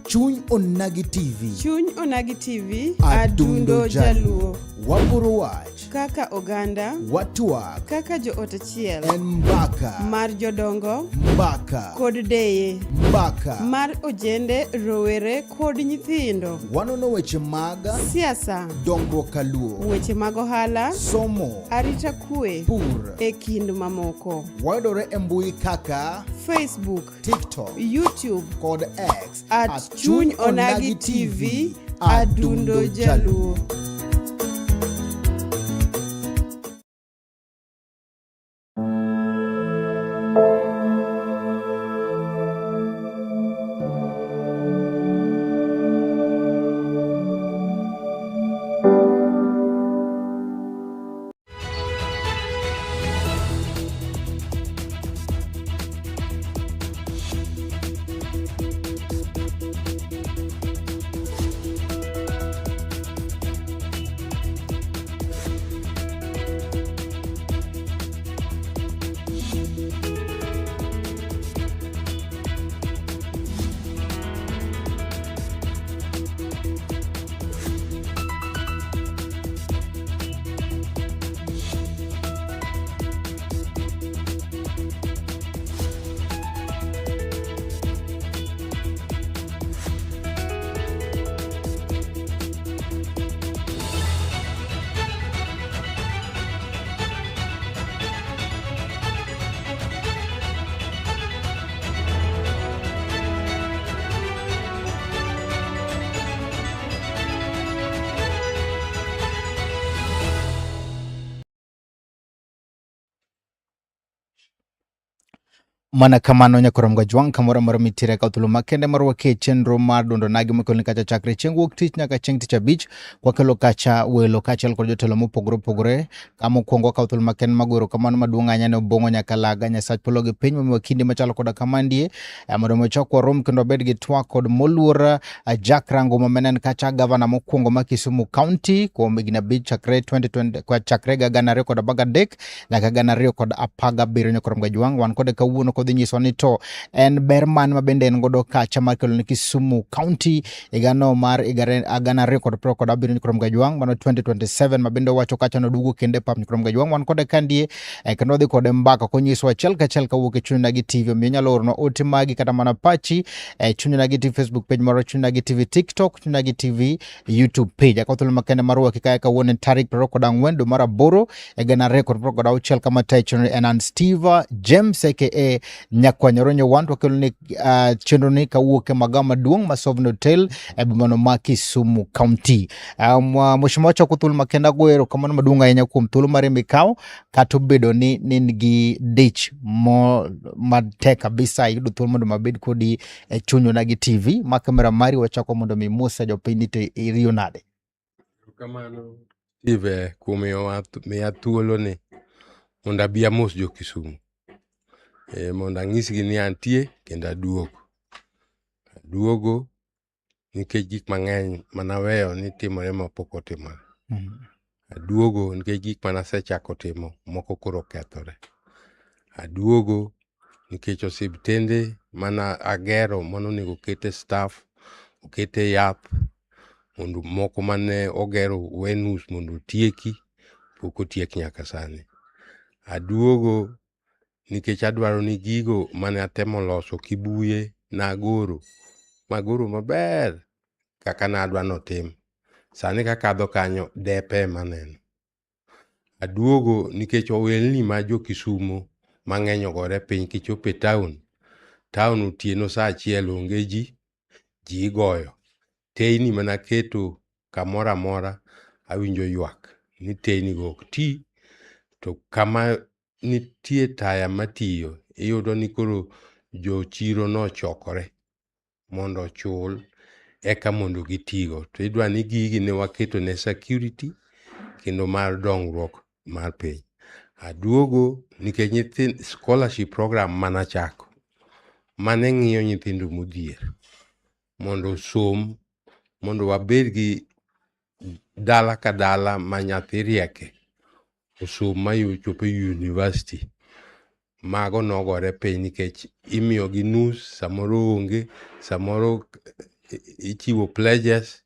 Chuny Onagi TV. Chuny Onagi TV, Adundo Adundo Jaluo. Waporo wach, Kaka oganda, watwak, kaka joot achiel, en mbaka, mar jodongo mbaka, kod deye, mbaka. mar ojende, rowere kod nyithindo, Wanono weche mag siasa, dongruok kaluo, weche mag ohala, somo, arita kwe, pur. e kind mamoko. Wayudore e mbui kaka Facebook, TikTok YouTube, kod X at Chuny Onagi TV, Adundo Jaluo. Mana kamano nyakoro Mgajwang' kamoro amora mitiere ka thuolo makende mar wakie chenro mar dundo nagi mokelni kacha chakre chieng' wuok tich nyaka chieng' tich abich kwakelo kacha welo kaachiel kod jotelo mopogore opogore. Ka mokwongo wakawo thuolo makende mag goro kamano maduong' ahinya ne Obong'o Nyakalaga Nyasach polo gi piny momiwa kinde machalo koda kamandie mondo mi wachok warom kendo wabed gi twak kod moluor Jack Rango ma en kacha gavana mokwongo ma Kisumu County kuom higni 5 chakre 2020 kwa chakre higa 2013 nyaka 2017. Nyakoro Mgajwang' wan kode kawuono kodhi nyisowa ni to en ber mane ma bende en godo kacha mar kelo ne Kisumu County higano mar 2027 Nyakoro Mgajwang' mano 2027 ma bende owacho kacha noduogo kendo e pap. Nyakoro Mgajwang' wan kode kandie kendo wadhi kode mbaka konyisowa achiel kachiel kawuok e Chuny Onagi TV. Omiyo inyalo oronwa ote magi kata mana pachi e Chuny Onagi TV Facebook page moro, Chuny Onagi TV TikTok, Chuny Onagi TV YouTube page. Akawo thuolo makende mar rwaki kae kawuono en tarik 24 dwe mar aboro e 2026 kama tayo chenro en an Steve James aka Nyakwanyoronyo wan wakelo ni chenro ni kawuok e magawa maduong' ma Sovereign Hotel e bomano ma Kisumu County. Mheshimiwa wachako thuolo makende agoyo erokamano maduong' ahinya kuom thuolo mari mikawo kata obedo ni in gi dich mo matek kabisa iyudo thuolo mondo mabed kodi e Chuny Onagi TV ma kamera mari wachako mondo mi musa jopiny ni to iriyo nade. Erokamano Steve kuom miya thuolo ni Mondo abi amos jo Kisumu. Mondo anyisgi ni antie kendo aduogo. Aduogo nikech gik mang'eny manaweyo ni timore mapok otimore. Aduogo nikech gik manasechako timo moko koro okethore. Aduogo nikech osiptende mana agero manonego okete staff, okete yath mondo moko mane ogero we nus mondo otieki pok otiek nyaka sani. Aduogo nikech adwaro ni gigo mane atemo loso Kibuye nagoro magoro maber kaka nadwa notim. Sani kakadho kanyo depe ema aneno. Aduogo nikech ohelni ma jo Kisumo mang'eny ogore piny kichopo e town, town otieno saa achiel onge ji, ji igoyo. Teyni manaketo kamoro amora awinjo ywak ni teyni go ok ti to kama nitie taya matiyo iyudo ni koro jochiro nochokore mondo ochul eka mondo gitigo. To idwa ni gigi ne waketo ne security kendo mar dongruok mar piny. Aduogo nikech nyithind scholarship program manachako mane ng'iyo nyithindo modhier mondo osom mondo wabed gi dala ka dala ma nyathi rieke osom ma chop e university. Mago nogore piny nikech imiyo gi nus samoro onge samoro ichiwo pledges.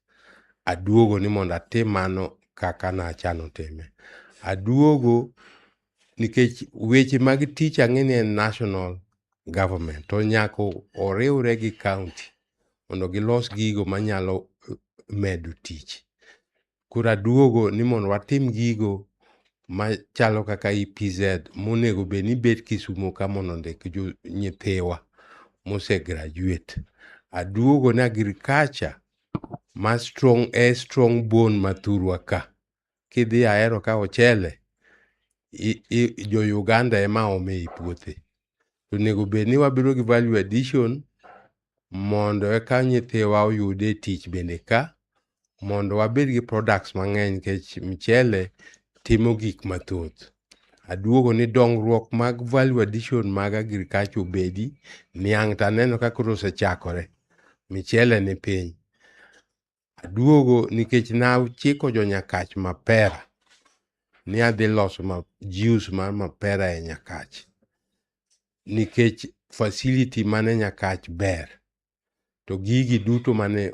Aduogo ni mondo atim mano kaka nachano time. Aduogo nikech weche mag tich ang'e ni en national government to nyaka oriwre gi county mondo gilos gigo manyalo medo tich. Koro aduogo ni mondo watim gigo machalo kaka EPZ monego bed ni bet Kisumo ka mondo ondik nyithiwa mose graduate. Aduogo ni agriculture ma strong e strong bone ma thurwa ka. Kidhi ahero ka ochele jo Uganda ema ome i puothe. To onego bed ni wabedo gi value addition mondo eka nyithiwa oyude tich bende ka mondo wabed gi products mang'eny nikech mchele timo gik mathoth. Aduogo ni dongruok mag value addition mag agriculture obedi niang' to aneno ka koro osechakore. Michele ni piny. Aduogo nikech nachiko jo Nyakach mapera ni adhi loso juice mar mapera e Nyakach. Nikech facility mane Nyakach ber. To gigi duto mane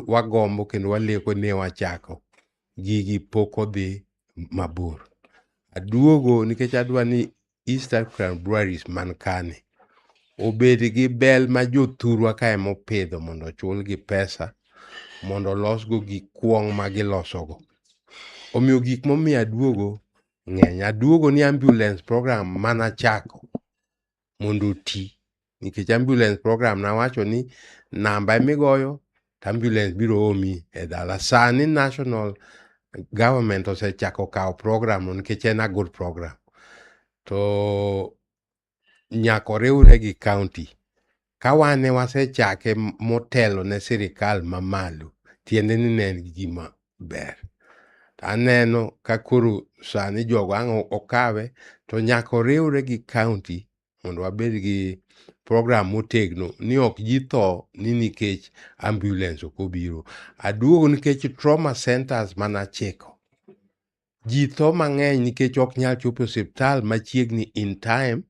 wagombo kendo waleko ne wachako, gigi pok odhi mabor. Aduogo nikech adwa ni East African Breweries man kani obed gi bel ma jothurwa ka emopidho mondo ochul gi pesa mondo olosgo gik kuong' ma gilosogo. Omiyo gik momiyo aduogo ng'eny. Aduogo ni ambulance program manachako mondo oti. Nikech ambulance program nawacho ni namba emigoyo to ambulance biro omi e dala. Sani national government osechako kawo program no nikech en a good program. To nyaka oriwre gi county. Ka wan ne wasechake motelo ne sirikal mamalo, tiende ni ne en gima ber. To aneno ka koro sani jogo ang' okawe to nyaka oriwre gi county mondo wabed gi program motegno ni ok ji tho ni nikech ambulance ok obiro. Aduogo nikech trauma centers manachiko. Ji tho mang'eny nikech ok nyal chopo e osiptal machiegni in time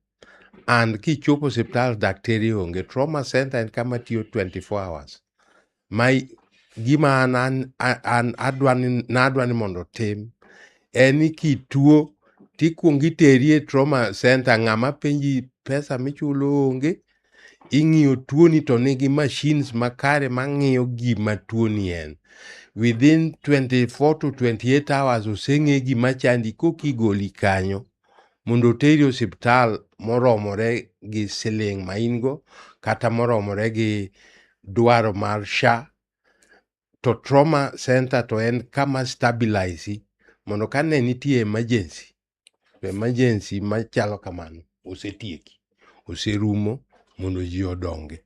and kichopo osiptal daktari onge. Trauma center en kama tiyo 24 hours. Ma gima an nadwa ni mondo otim en ni kituo tikuongo iteri e trauma center ng'ama penji pesa michulo onge. Ing'iyo tuoni to nigi machines makare mang'iyo gima tuoni en. Within 24 to 28 hours oseng'e gima chandi kokigoli kanyo mondo oteri e osiptal moromore gi siling' ma in go kata moromore gi dwaro mar SHA. To trauma center to en kama stabilize mondo ka ne nitie emergency to emergency machalo kamano osetieki, oserumo mondo ji odongi.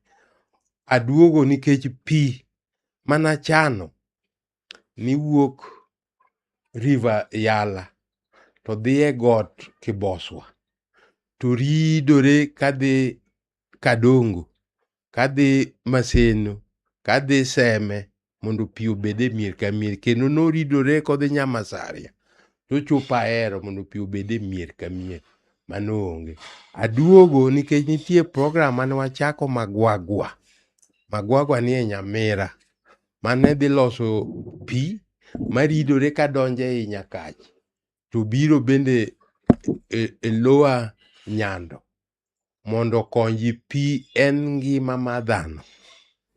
Aduogo nikech pi manachano ni wuok River Yala to dhi e got Kiboswa to ridore kadhi Kadongo, kadhi Maseno, kadhi Seme mondo pi obed e mier ka mier kendo noridore kodhi Nyamasaria tochopo Ahero mondo pi obed e mier ka mier. Mano onge. Aduogo nikech nitie program mane wachako Magwagwa. Magwagwa ni e Nyamira mane dhi loso pi maridore kadonjo ei Nyakach to biro bende e lower Nyando mondo okony ji. Pi en ngima mar dhano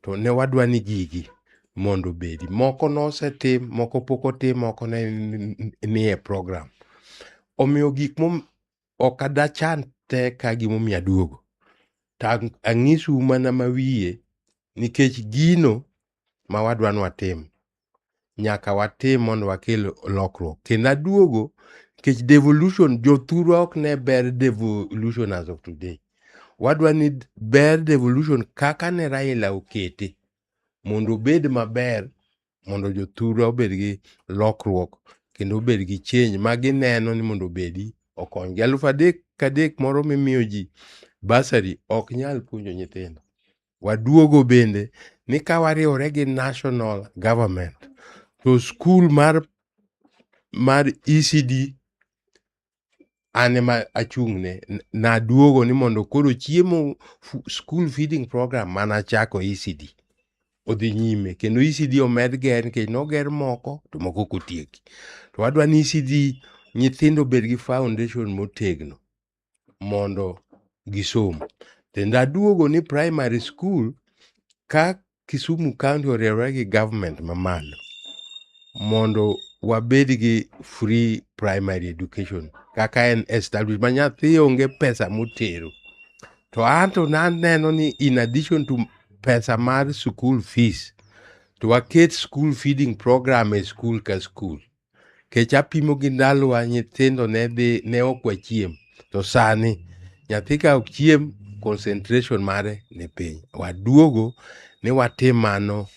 to ne wadwa ni gigi mondo obedi. Moko nosetim, moko pok otim, moko ne nie program. Omiyo gik ok adachan te ka gimomiyo aduogo. To ang'isou mana mawiye nikech gino ma wadwa ni watim nyaka watim mondo wakel lokruok. Kendo aduogo nikech devolution jothurwa ok ne ber devolution as of today. Wadwa ni ber devolution kaka ne Raila okete mondo obed maber mondo jothurwa obed gi lokruok kendo obed gi change ma gineno ni mondo obedi okonygi. 3000 3 moro mimiyo ji bursary ok nyal puonjo nyithindo. Waduogo bende ni ka wariwore gi national government to skul mar ECD an ema achung'ne. Naduogo ni mondo koro chiemo school feeding program manachako ECD odhi nyime kendo ECD omed ger nikech noger moko to moko ok otieki. To wadwa ni ECD nyithindo obed gi foundation motegno mondo gisom. Kendo aduogo ni primary school ka Kisumu County oriwore gi government mamalo mondo wabed gi free primary education kaka en established ma nyathi onge pesa motero. To anto naneno ni in addition to pesa mar school fees to waket school feeding program e school ka school. Kech apimo gi ndalowa nyithindo ne dhi ne ok wachiem to sani nyathi ka ok chiem concentration mare ni piny. Waduogo ni watim mano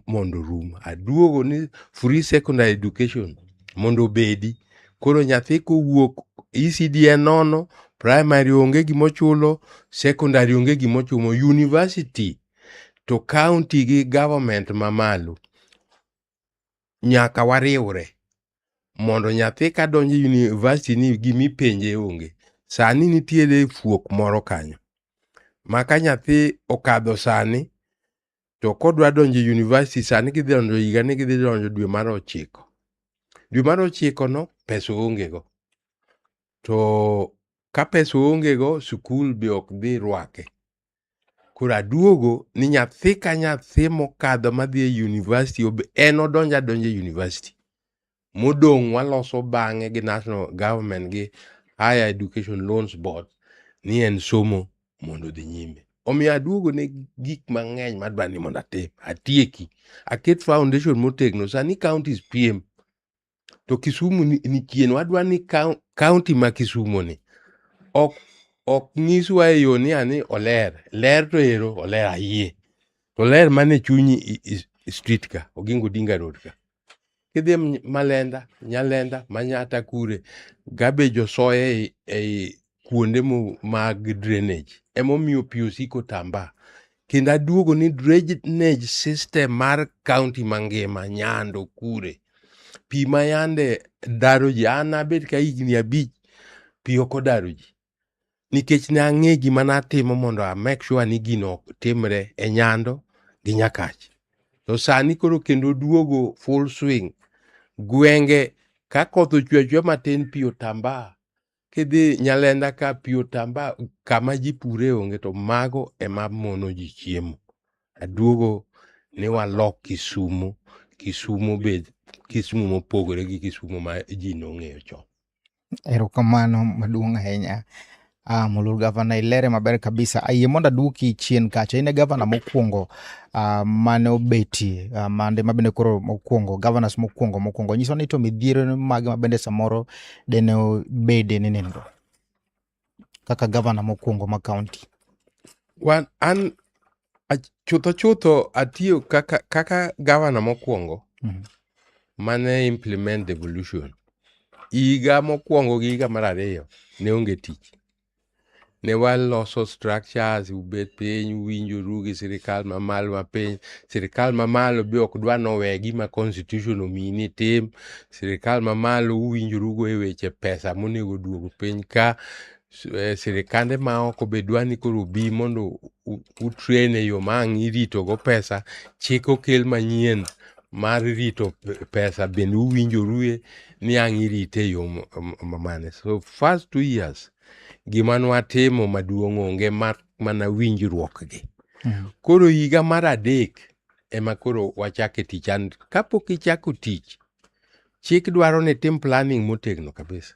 mondo orum. Aduogo ni free secondary education mondo obedi. Koro nyathi kowuok ECD en nono, primary onge gimochulo, secondary onge gimochulo, university to county gi government mamalo nyaka wariwre mondo nyathi kadonjo e university ni gimipenje onge. Sani nitiere fuok moro kanyo ma ka nyathi okadho sani to kodwa donjo e university sani gidhi donjo higa ni gidhi donjo dwe mar 9. Dwe mar 9 no pesa oonge go. To ka pesa oonge go sikul be ok dhi rwake. Koro aduogo ni nyathi ka nyathi mokadho madhi e university en odonjo adonja e university. Modong' waloso bang'e gi national government gi Higher Education Loans Board ni en somo mondo odhi nyime. Omiyo aduogo ne gik mang'eny madwa ni mondo atim. Atieki. Aket foundation motegno. Sani counties piem. To Kisumu ni chien. Wadwa ni county ma Kisumu ni ok nyiswa e yo ni ani oler. Ler to ero oler ayie. To ler mane chunyi street ka, Oginga Odinga Road ka. Kidhi Malenda, Nyalenda, Manyata kure, garbage osoye ei kuonde mag drainage. Emomiyo pi osiko tamba. Kendo aduogo ni drainage system mar county mangima, Nyando kure, pi ma yande daro ji, an abet ka higni 5, pi ok odaro ji. Nikech ne ang'e gima natimo mondo a make sure ni gino ok timre e Nyando gi Nyakach. To sani koro kendo duogo full swing. Gwenge ka koth ochwe achweya matin pi otamba. Kidhi Nyalenda ka pi otamba kama ji pure onge to mago ema mono ji chiemo. Aduogo ni walok Kisumu, Kisumu bed Kisumu mopogore gi Kisumu ma ji nong'eyo chon. Erokamano maduong' ahinya. Moluor gavana ilere maber kabisa. Ayie mondo aduoki chien kacha. In e gavana mokwongo mane obetie mande mabende koro mokwongo governors mokwongo. Nyiso ni to midhiero mage mabende samoro dene obede ni ne go kaka gavana mokwongo ma county. Wan an chutho chutho atiyo kaka gavana mokwongo mane implement devolution. Higa mokwongo gi higa mar ariyo ne onge tich. Ne waloso structures, ubet piny, uwinjoru gi sirikal mamalo mapiny. Sirikal mamalo be ok dwa nowe gima constitution omiyi ni tim. Sirikal mamalo uwinjoru go e weche pesa monego oduog piny ka. Sirikande maoko be dwa ni koro obi mondo utrain e yo ma ang' irito go pesa. Chik okel manyien mar rito pesa bende uwinjoru ni ang' irite e yo mane. So first 2 years gima nwatimo maduong' onge mar mana winjruok gi. Koro higa mar adek ema koro wachake tich. And kapok ichako tich, chik dwaro ni itim planning motegno kabisa.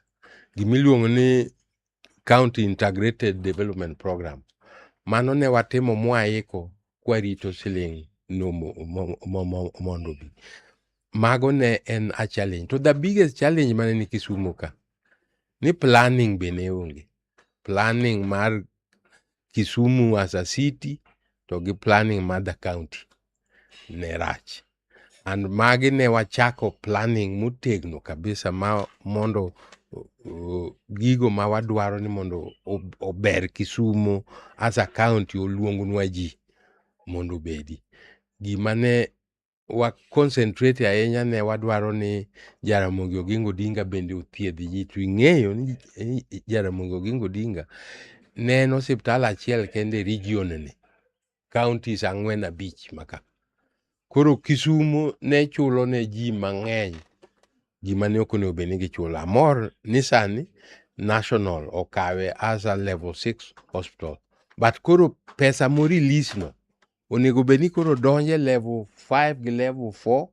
Gimiluongo ni County Integrated Development Program. Mano ne watimo mwaiko kwarito siling no mondo obi. Mago ne en a challenge. To the biggest challenge mane ni Kisumu ka, ni planning be ne onge. Planning mar Kisumu as a city to gi planning mar the county ne rach. And magi ne wachako planning motegno kabisa ma mondo gigo ma wadwaro ni mondo ober Kisumu as a county oluongnwa ji mondo obedi. Gima ne wa concentrate ahinya ne wadwaro ni Jaramogi Oginga Odinga bende othiedh ji to ing'eyo ni Jaramogi Oginga Odinga ne en osiptal achiel kende e region ni counties ang'wen abich maka. Koro Kisumu ne chulo ne ji mang'eny gima ne ok onego bed ni gichulo. Amor ni sani national okawe as a level 6 hospital. But koro pesa mo release no onego bed ni koro donjo e level 5 gi level 4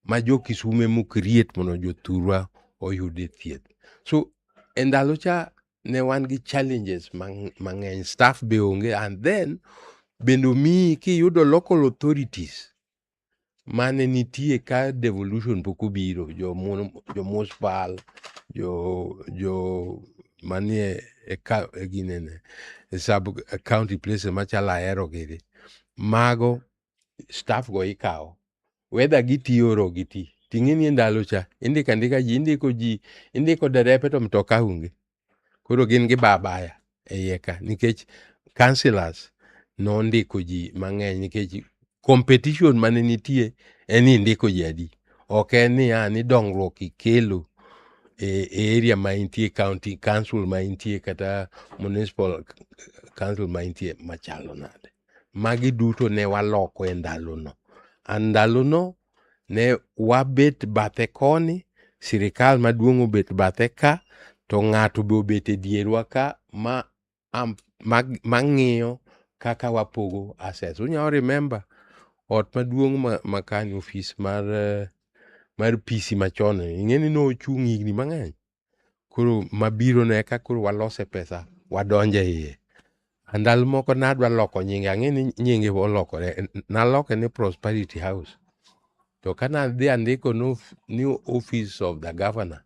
ma jo Kisumu ema create mondo jothurwa oyude thieth. So e ndalo cha ne wan gi challenges mang'eny, staff be onge and then bende omiyi kiyudo local authorities mane nitie ka devolution pok obiro, jo municipal, jo manie e ginene e sub county places machalo Ahero giri, mago staff go ikawo whether gitiyo or ok giti. Ting'e ni e ndalo cha indiko andika ji, indiko ji, indiko derepe to mtoka onge. Koro gin giba abaya e iye ka nikech councillors nondiko ji mang'eny nikech competition mane nitie en ni indiko ji adi. Ok en niya ni dongruok ikelo e area ma intie, county council ma intie kata municipal council ma intie machalo nade. Magi duto ne waloko e ndalono. And ndalono ne wabet bathe koni, sirikal maduong' obet bathe ka, to ng'ato be obet e dierwa ka ma mang'iyo kaka wapogo assets. Unyalo remember ot maduong' ma kani ofis mar PC machon ing'e ni nochung' higni mang'eny. Koro mabiro no eka koro walose pesa wadonje iye. Ndalo moko nadwa loko nyinge, ang'e ni nyinge olokore, naloke ni Prosperity House. To kanadhi andiko ni Office of the Governor,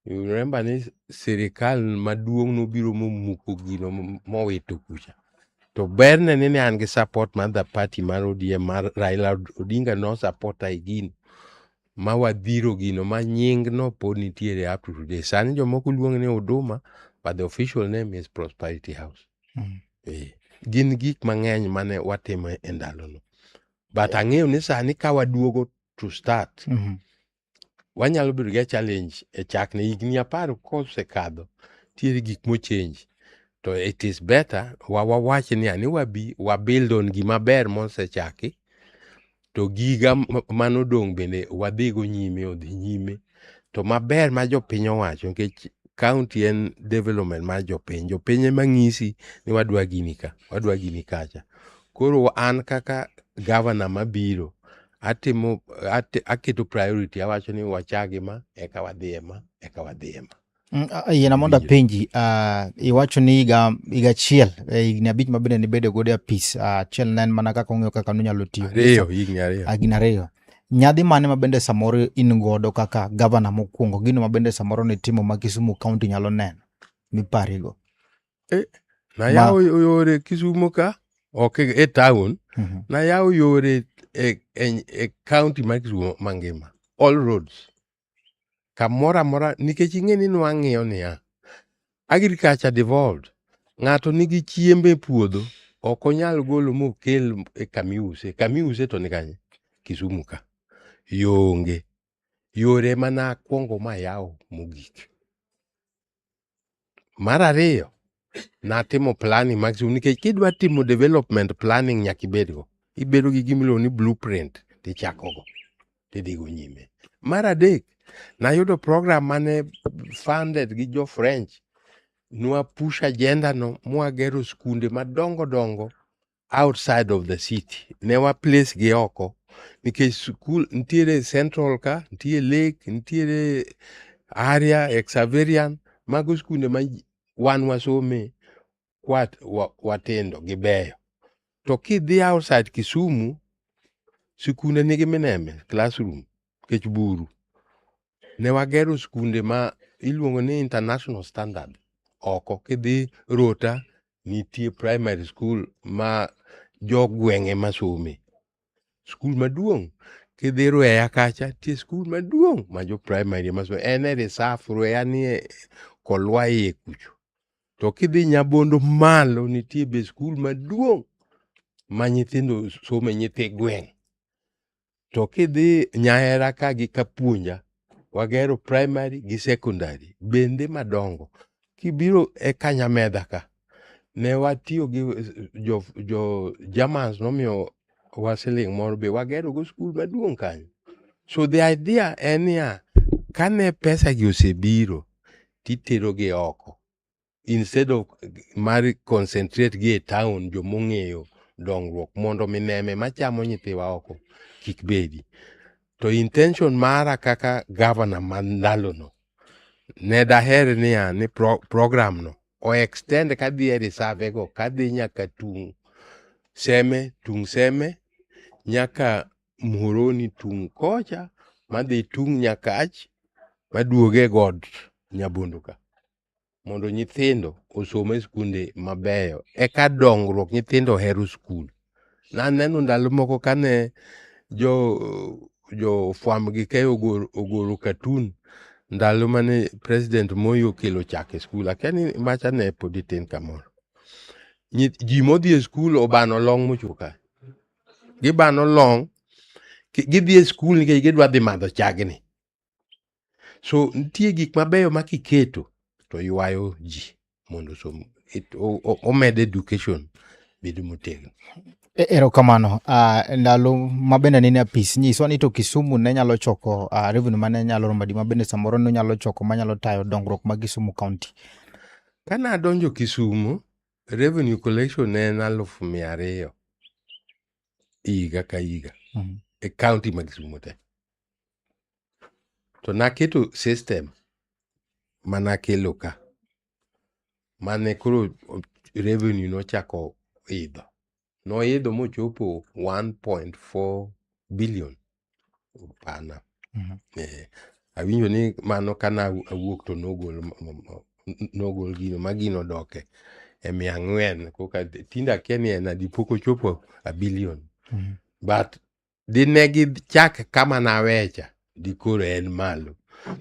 you remember ni sirikal maduong' nobiro momuko gino mowito kucha. To berne ni ne an gi support mar the party mar ODM mar Raila Odinga no support e gino ma wadhiro gino ma nying no pod nitiere up to today. Sani jomoko luonge ni Huduma but the official name is Prosperity House. Gin gik mang'eny mane watimo e ndalono. But ang'eyo ni sani ka waduogo to start, wanyalo bedo gi challenge e chakne higni 10 kosekadho, nitiere gik mochange. To it is better wawach niya ni wabi wa build on gima ber mosechaki to giga manodong' bende wadhigo nyime odhi nyime. To maber ma jopiny owacho nikech county en development mar jopiny. Jopiny ema ng'isi ni wadwa gini ka, wadwa gini kacha. Koro an kaka governor mabiro, atimo aketo priority awacho ni wachak gi ma, eka wadhi e ma, eka wadhi e ma. Yiena mondo Winjo. apenji, iwacho ni higa achiel, higni 5 ma bende nibedo godo e apis, achiel ne en mana kaka ung'iyo kaka nunyalo tiyo. Ariyo, higni 2. Higni 2. Nyadhi mane ma bende samoro in godo kaka gavana mokwongo, gino ma bende samoro nitimo ma Kisumu County nyalo neno, miparigo? Nayawo yore Kisumu ka, ok e town, nayawo yore e county mar Kisumu mangima. All roads. Kamoro amora nikech ing'e ni nwang'iyo niya, agriculture devolved. Ng'ato nigi chiembe e puodho, ok onyal golo mokel e kamiuse. Kamiuse to ni kanye? Kisumu ka. Yo onge. Yore mana akwongo mayawo mogik. Mar ariyo, natimo planning mag Kisumu nikech kidwa timo development planning nyaka ibedgo. Ibedo gi gimiluongo ni blueprint tichakogo tidhigo nyime. Mar adek, nayudo program mane funded gi jo French. Nwa push agenda no mwagero skunde madongo dongo outside of the city. Ne wa place gi oko nikech skul nitiere Central ka, nitie Lake, nitiere Area, Xaverian, mago skunde ma wan wasome kwa watindo gibeyo. To kidhi outside Kisumu, sikunde nigi mineme classroom nikech buru. Ne wagero skunde ma iluongo ni international standard oko. Kidhi Rota, nitie primary school ma jogweng' ema some. Skul maduong'. Kidhi Rweya kacha, nitie skul maduong' ma jo primary ema some. En e reserve, Rweya nie Kolwa iye kucho. To kidhi Nyabondo malo, nitie be skul maduong' ma nyithindo some nyithi gweng'. To kidhi Nyahera ka gi Kapuonja, wagero primary gi secondary bende madongo. Kibiro e Kanyamedha ka, ne watiyo gi jo Germans nomiyo wa siling moro be wagero go skul maduong' kanyo. So the idea en niya, kane pesa gi osebiro, titero gi oko. Instead of mar concentrate gi e town jomong'eyo dongruok mondo mineme machamo nyithiwa oko kik bedi. To intention mara kaka governor ma ndalono, ne daher niya ni program no o extend kadhi e reserve go kadhi nyaka tung' Seme, tung' Seme nyaka Muhoroni tung' kocha madhi tung' Nyakach maduoge e god Nyabondo ka. Mondo nyithindo osom e skunde mabeyo eka dongruok nyithindo ohero skul. Naneno ndalo moko kane jo fwamb gi keyo ogoro cartoon ndalo mane President Moi okelo chak e skul. Akia ni macha ne pod itin kamoro. Ji modhi e skul obano long mochung' ka. Gibano long, gidhi e skul nikech gidwa dhi madho chagni. So nitie gik mabeyo ma kiketo to ywayo ji mondo osom, omed education bedo motegno. Erokamano. Ndalo ma bende nene apis nyiswa ni to Kisumu ne nyalo choko revenue mane nyalo romo adi ma bende samoro ne nyalo choko manyalo tayo dongruok mag Kisumu County. Kane adonjo Kisumu, revenue collection ne en 200,000 higa ka higa e county ma Kisumu te. To naketo system manakelo ka mane koro revenue nochako idho. Noidho mochopo 1.4 billion pana. Awinjo ni mano kana awuok to nogol gino ma gino odoke e 400 koka tinde akia ni en adi pok ochopo a billion. But dine gichak kama nawecha dikoro en malo.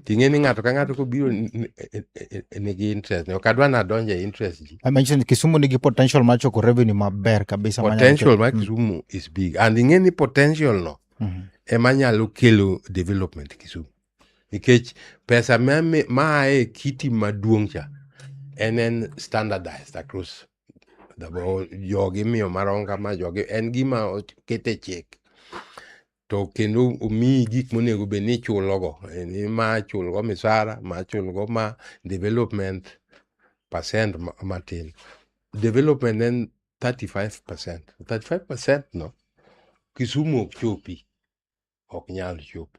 Ting'e ni ng'ato ka ng'ato kobiro nigi interest ne ok adwa nadonje e interest ji. Manyiso ni Kisumu nigi potential mar choko revenue maber kabisa. Potential mar Kisumu is big and ing'e ni potential no ema nyalo kelo development Kisumu. Nikech pesa maa e kiti maduong' cha en standardized across the board. Jogi miyo marom kama, jogi en gima oket e chik. To kendo omiyi gik monego bed ni ichulogo. Ni ma chulgo misara, ma chulgo ma development percent matin. Development en 35%. 35% no Kisumu ok chopi. Ok nyal chopo.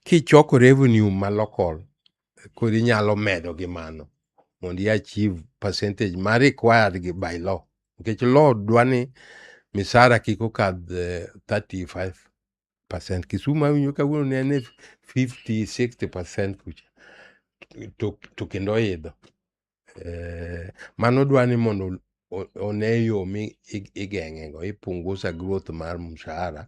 Kichoko revenue ma local, koro inyalo medo gi mano mondo i achieve percentage ma required gi by law. Nikech law dwa ni misara kik okadh 35%. Kisumu awinjo kawuono ne en e 50 60% kucha. To kendo oidho. Mano dwa ni mondo one yo mi igeng'e go, ipunguza growth mar mshahara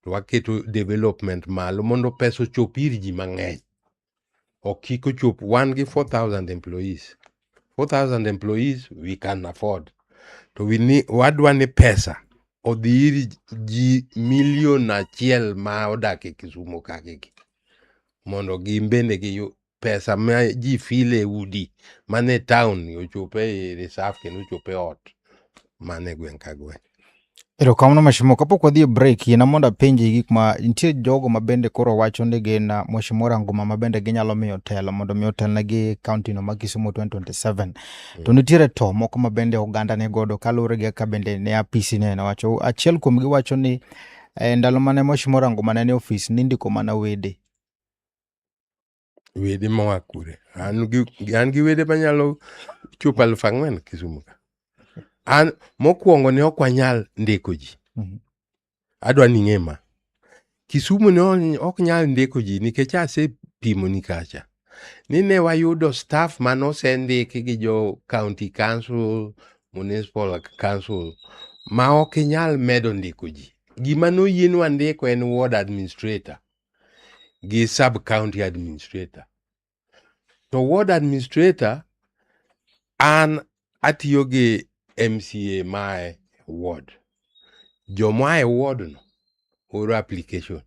to waketo development malo mondo pesa ochop ir ji mang'eny. Ok kik ochop wan gi 4000 employees. 4000 employees we can afford. To we ni, wadwa ni pesa odhi ir ji milion 1 ma odak e Kisumo kagigi mondo gin bende giyud pesa ma ji file e udi mane town ochop e reserve kendo ochop e ot mane gweng' ka gweng'. Erokamano Mheshimiwa, kapok wadhi e break, yiena mondo apenji gik ma nitie jogo ma bende koro wacho ni gin Mheshimiwa Ranguma ma bende ginyalo miyo telo mondo mi otelnegi county no ma Kisumu 2027. To nitiere to moko ma bende oganda ni godo kaluwore gi kaka bende ne apisi ne wacho. Achiel kuomgi wacho ni ndalo mane Mheshimiwa Ranguma ne ni e ofis nindiko mana wede. Wede moa kure? An gi wede manyalo chopo 4,000 Kisumu ka. An mokwongo ne ok wanyal ndiko ji. Adwa ni ing'e ma. Kisumu ne ok nyal ndiko ji nikech asepimoni kacha. Ni ne wayudo staff manosendiki gi jo county council, municipal council ma ok inyal medo ndiko ji. Gima noyienwa ndiko en ward administrator gi sub county administrator. To ward administrator an atiyo gi MCA mae ward. Joma e ward no oro application.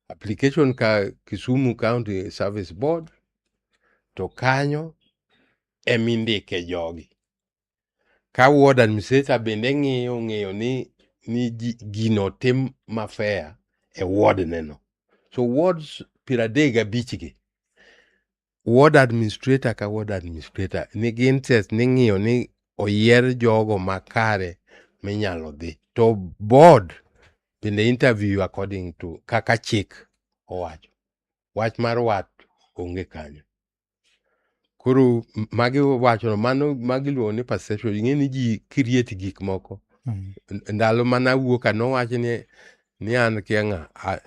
Application ka Kisumu County Service Board to kanyo emindike jogi. Ka ward administrator bende ng'iyo ng'eyo ni gino otim ma fair e ward ne no. So wards 35 gi ward administrator ka ward administrator nigi interest ni ng'iyo ni oyier jogo makare minyalo dhi. To board bende interview according to kaka chik owacho. Wach mar wat onge kanyo. Koro magi wacho mano magi iluongo ni perception. Ing'e ni ji create gik moko. Ndalo mana awuok ka nowach ni an kia ng'a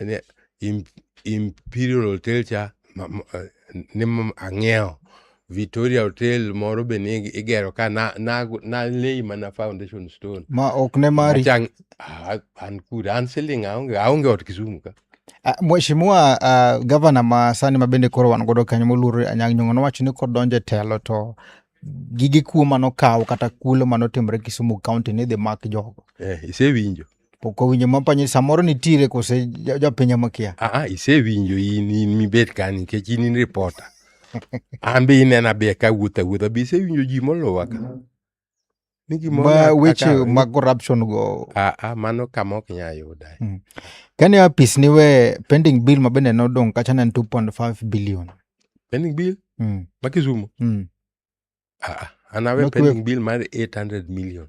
ni Imperial Hotel cha ni ang'iewo. Victoria Hotel moro be ni igero ka na lay mana foundation stone. Ma ok ne mari. Achang, an kure an siling aonge ot Kisumu ka. Mheshimiwa gavana ma sani ma bende koro wan godo kanyo moluor Anyang' Nyong'o nowacho ni kodonjo e telo to gige kuo manokaw kata kulo manotimore Kisumu County ni idhi mak jogo. Isewinjo? Pok awinjo mapanyo samoro nitiere kose jopiny ema kia. Isewinjo in mibet ka nikech in reporter. An be inena be kawuotho awuotha be isewinjo ji moluwa ka. Ni gimoro Ma weche mag corruption go. Mano kama ok nyal yuda. Kane apis ni we pending bill ma bende nodong' kacha ne en 2.5 billion. Pending bill? Ma Kisumu? An awe pending bill mar 800 million.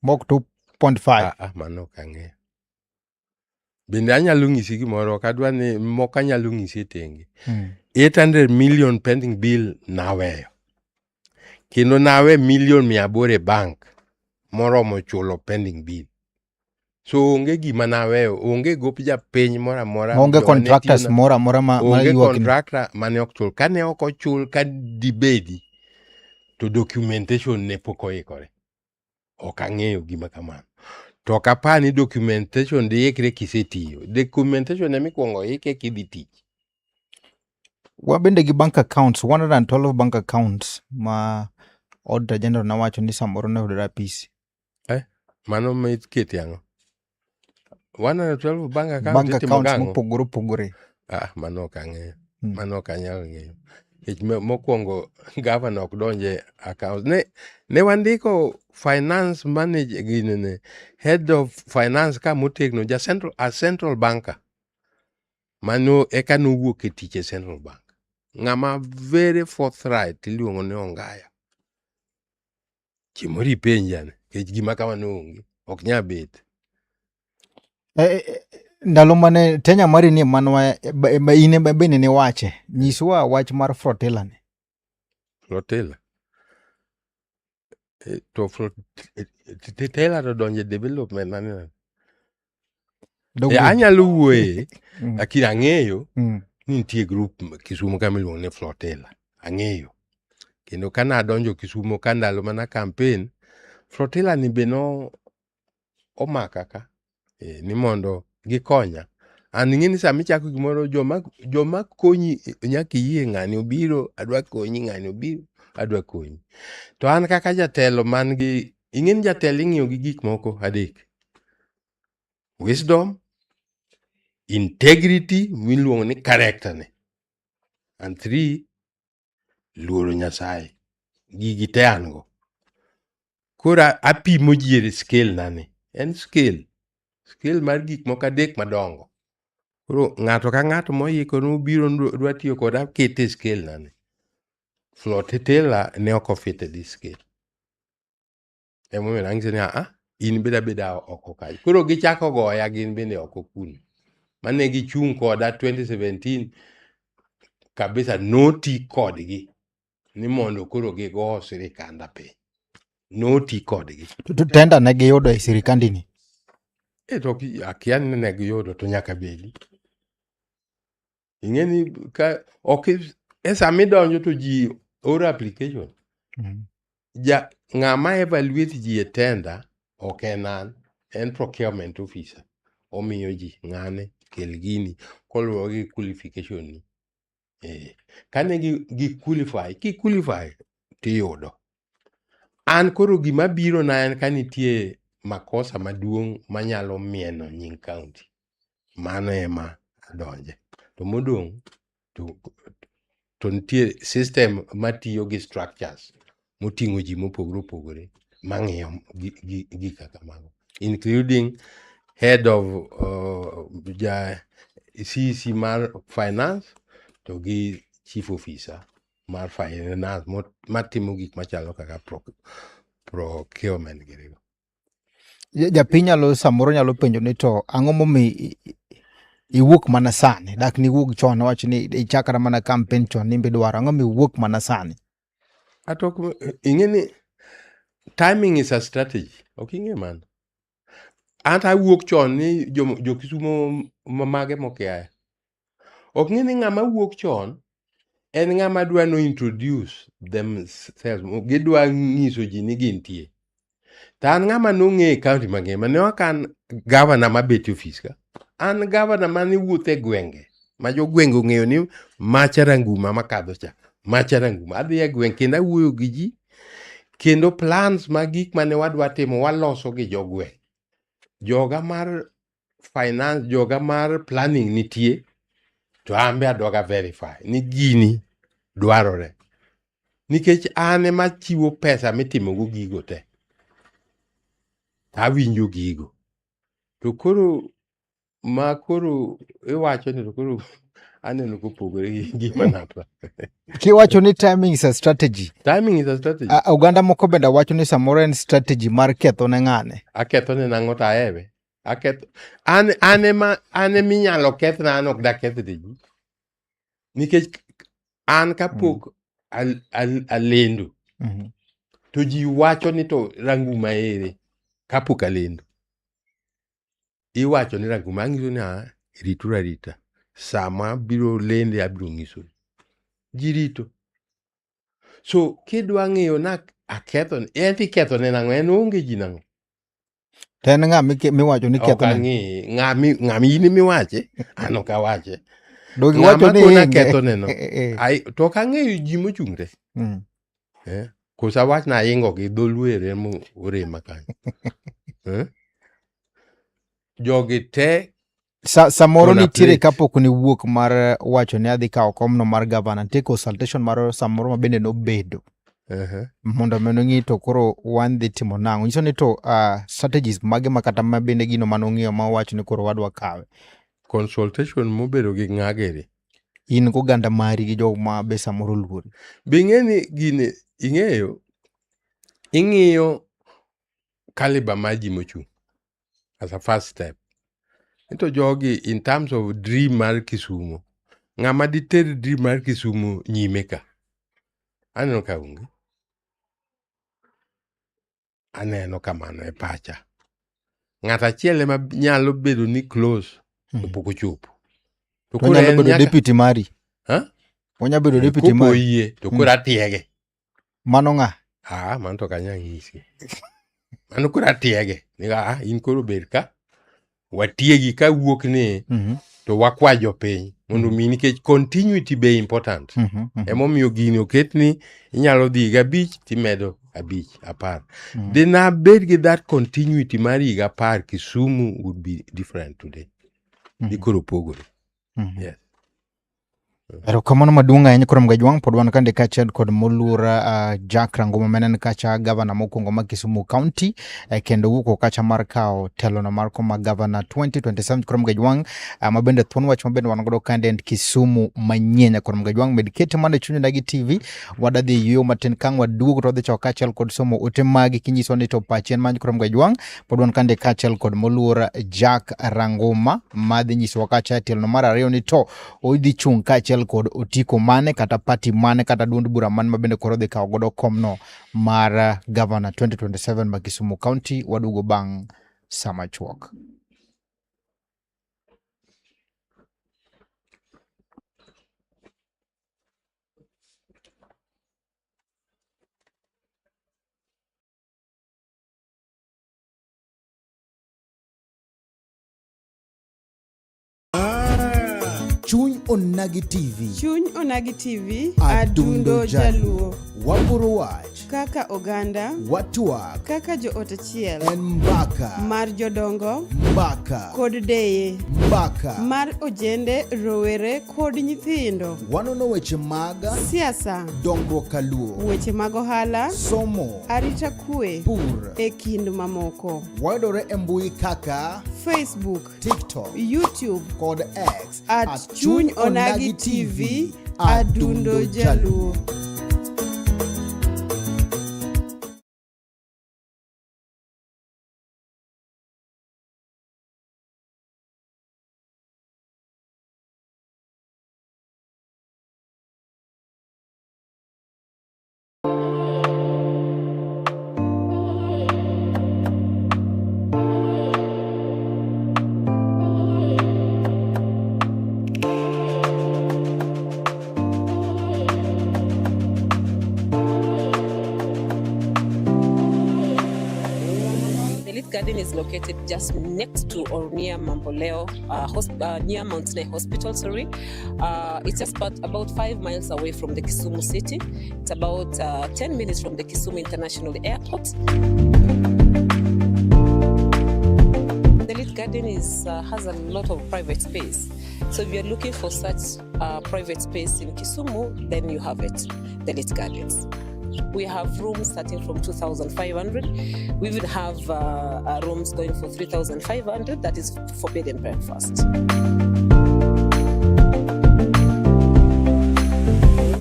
Mok 2.5. Mano ok ang'eyo. Bende anyalo ng'isi gimoro, ok adwa ni moko anyalo ng'isi e tenge. 800 million pending bill naweyo. Kendo nawe milion 800 e bank moromo chulo pending bill. So onge gima naweyo, onge gop japiny moro amora. Onge contractors moro amora ma onge contractor mane ok chul. Kane ok ochul ka dibedi to documentation ne pok oikore. Ok ang'eyo gima kamano. To ok apar ni documentation diikre kisetiyo. Documentation ema ikuongo ike kidhi tich. Wabende gi bank accounts, 112 bank accounts ma Auditor General nowacho ni samoro ne oyudore apisi. Mano mikete ang'o? 112 bank account Bank itimo accounts gang'o? mopogore opogore. Mano ok ang'eyo. Mano ok anyal ng'eyo. Nikech mokwongo gavana ok donje account. Ne wandiko finance manager ginene, head of finance ka motegno ja central, a central banker. Mano eka nowuok e tich e central bank. Ng'ama very forthright iluongo ni Ongaya. Chieng' moro ipenji ane, nikech gima kamano onge, ok nyal bet. Ndalo mane tenya mari ni manwa in ema bende niwache, nyiswa wach mar flotilla ni. Flotilla? To flotilla to donjo e development mane? Anyalo wuoye, lakini ang'eyo ni nitie group Kisumu kama iluongo ni flotilla. Ang'eyo. Kendo kane adonjo Kisumu ka ndalo mana campaign, flotilla ni be no omaka ka. Ni mondo gikonya. An ing'e ni sama ichako gimoro joma konyi nyaka iyie ng'ani obiro adwa konyi, ng'ani obiro adwa konyi. To an kaka jatelo man gi ing'e ni jatelo ing'iyo gi gik moko adek. Wisdom, integrity miluongo ni character ne. And three, luoro Nyasaye. Gigi te an go. Koro apimo ji e scale na ni. En scale. Scale mar gik moko adek madongo. Koro ng'ato ka ng'ato moikore mobiro dwa tiyo koda akete e scale na ni. Flotilla ne ok ofit e this scale. Emomiyo nang'ise ni a in bed abeda oko kae. Koro gichako goya gin bende oko kuno. Mane gichung' koda 2017 kabisa noti kodgi ni mondo koro gigo sirikanda piny. Noti kodgi. To tender ne giyudo e sirikandi ni. E to akia ni ne giyudo to nyaka bedi. Ing'e ni ka ok e sama idonjo to ji oro application. Ja ng'ama evaluate ji e tender ok en an, en procurement officer. Omiyo ji ng'ane kel gini koluwore gi qualification ni. Eh, kane gi qualify, ki qualify tiyudo. An koro gima biro na en ka nitie makosa maduong' manyalo mieno nying county. Mano ema adonje. To modong' to nitie system matiyo gi structures moting'o ji mopogore opogore mang'iyo gik kaka mago including head of ja CEC mar finance to gi chief officer mar finance matimo gik machalo kaka procurement girigo. Japiny nyalo samoro nyalo penjo ni to ang'o momiyo iwuok mana sani dak ni iwuog chon wach ni ichakra mana campaign chon ni idwaro ang'o mi iwuok mana sani Atok ing'e ni timing is a strategy. Ok ing'e mano. Anta awuok chon ni jo Kisumo mage mokiaya. Ok ng'e ni ng'ama wuok chon en ng'ama dwa no introduce themselves. Gidwa nyiso ji ni gintie. To an ng'ama nong'e e county mangima. Ne ok an governor mabet e ofis ka. An governor mane wuotho e gwenge. Ma jogwenge ong'eyo ni macha Ranguma makadho cha. Macha Ranguma. Adhi e gweng' kendo awuoyo gi ji. Kendo plans mag gik mane wadwa timo waloso gi jogweng'. Joga mar finance, joga mar planning nitie. To an be adwaga verify ni gini dwarore. Nikech an ema chiwo pesa mitimogo gigo te. Awinjo gigo. To koro ma koro iwacho ni to koro aneno kopogore gi gima napa. Kiwacho ni timing is a strategy. Timing is a strategy. Oganda moko bende wacho ni samoro en strategy mar ketho ne ng'ane. Aketho ne nang'o to ahewe. Aketho an ema an ema inyalo kethna an ok daketh ne ji. Nikech an kapok alendo to ji wacho ni to Ranguma ere kapok alendo. Iwacho ni Ranguma ang'iso ni a rituru arita. Sama biro lende abiro nyisou. Ji rito. So kidwa ng'eyo na aketho en to iketho ne nang'o en onge ji nang'o. To en ng'a miwacho ni Ok ketho ne? ang'e ng'ami in miwache an ok awache. Donge iwacho Ng'ama ni kona inge? ketho neno. Ai, to ok ang'eyo ji mochung' te. Koso awach na aingo gi dholuo ere mo orema kanyo. Jogi te Samoro Kona nitiere plate. kapok ni wuok mar wacho ni adhi kawo komno mar gavana, nitie consultation mar samoro ma bende nobedo mondo mi ng'i to koro wan dhi timo nang'o. Nyiso ni to strategies mage ma kata ma bende gino manong'iyo ma owacho ni koro wadwa kawe. Consultation mobedo gi ng'agere. In goganda mari gi jok ma be samoro luori. Be ing'e ni gini ing'eyo ing'iyo caliber mar ji mochung' as a first step. To jogi in terms of dream mar Kisumo, ng'ama diter dream mar Kisumo nyime ka? Aneno ka onge. Aneno kamano e pacha. Ng'at achiel ema nyalo bedo ni close to pok ochopo. To koro onyalo bedo deputy mari. Ha? Onyalo bedo deputy Kopo mari. oyie to koro atiege. Mano ng'a? Ah, mano to ok anyal nyisi. Mano koro atiege. Ni ah, in koro bed ka. Watiegi ka wuok ni To wakwa jopiny mondo mi nikech continuity be important. Emomiyo gini oket ni inyalo dhi higa 5 timedo 5 10. Dina bed gi that continuity mar higa 10, Kisumu would be different today. Dikoro pogore. Yes. Erokamano maduong' ahinya kuom Gajwang' pod wan kande kaachiel kod moluor Jack Ranguma ma en kacha gavana mokwongo ma Kisumu County kendo wuok kacha mar kawo telono mar koma gavana 2027 kuom Gajwang' ma bende thuon wach ma bende wan godo kande en Kisumu manyien. Kuom Gajwang' med kete mana e chuny Onagi TV wadadhi yueyo matin kang' waduogo to wadhi chako kaachiel kod somo ote magi kinyiso ni to pachi en many kuom Gajwang' pod wan kande kaachiel kod moluor Jack Ranguma madhi nyisowa kacha e tielo mar ariyo ni to odhi chung' kaachiel kod otiko mane kata party mane kata duond bura mane ma bende koro dhi kawo godo komno mar gavana 2027 ma Kisumu County. Waduogo bang' sa machuok. Chuny Onagi TV. Chuny Onagi TV, Adundo Adundo Jaluo. Waporo wach. Kaka oganda, Watwak. Kaka joot achiel, En mbaka. Mar jodongo, Mbaka. Kod deye, Mbaka. Mar ojende, rowere kod nyithindo. Wanono weche mag siasa, dongruok kaluo, weche mag ohala, somo, arita kwe, pur, e kind mamoko. Wayudore e mbui kaka Facebook, TikTok, YouTube kod X at Chuny Onagi TV, Adundo Jaluo. The Leith Garden is located just next to or near Mamboleo, near Mount Sinai Hospital, sorry. It's just about 5 miles away from the Kisumu city. It's about 10 minutes from the Kisumu International Airport. The Leith Garden has a lot of private space. So if you're looking for such private space in Kisumu, then you have it, the Leith Gardens. We have rooms starting from 2,500. We even have rooms going for 3,500. That is for bed and breakfast.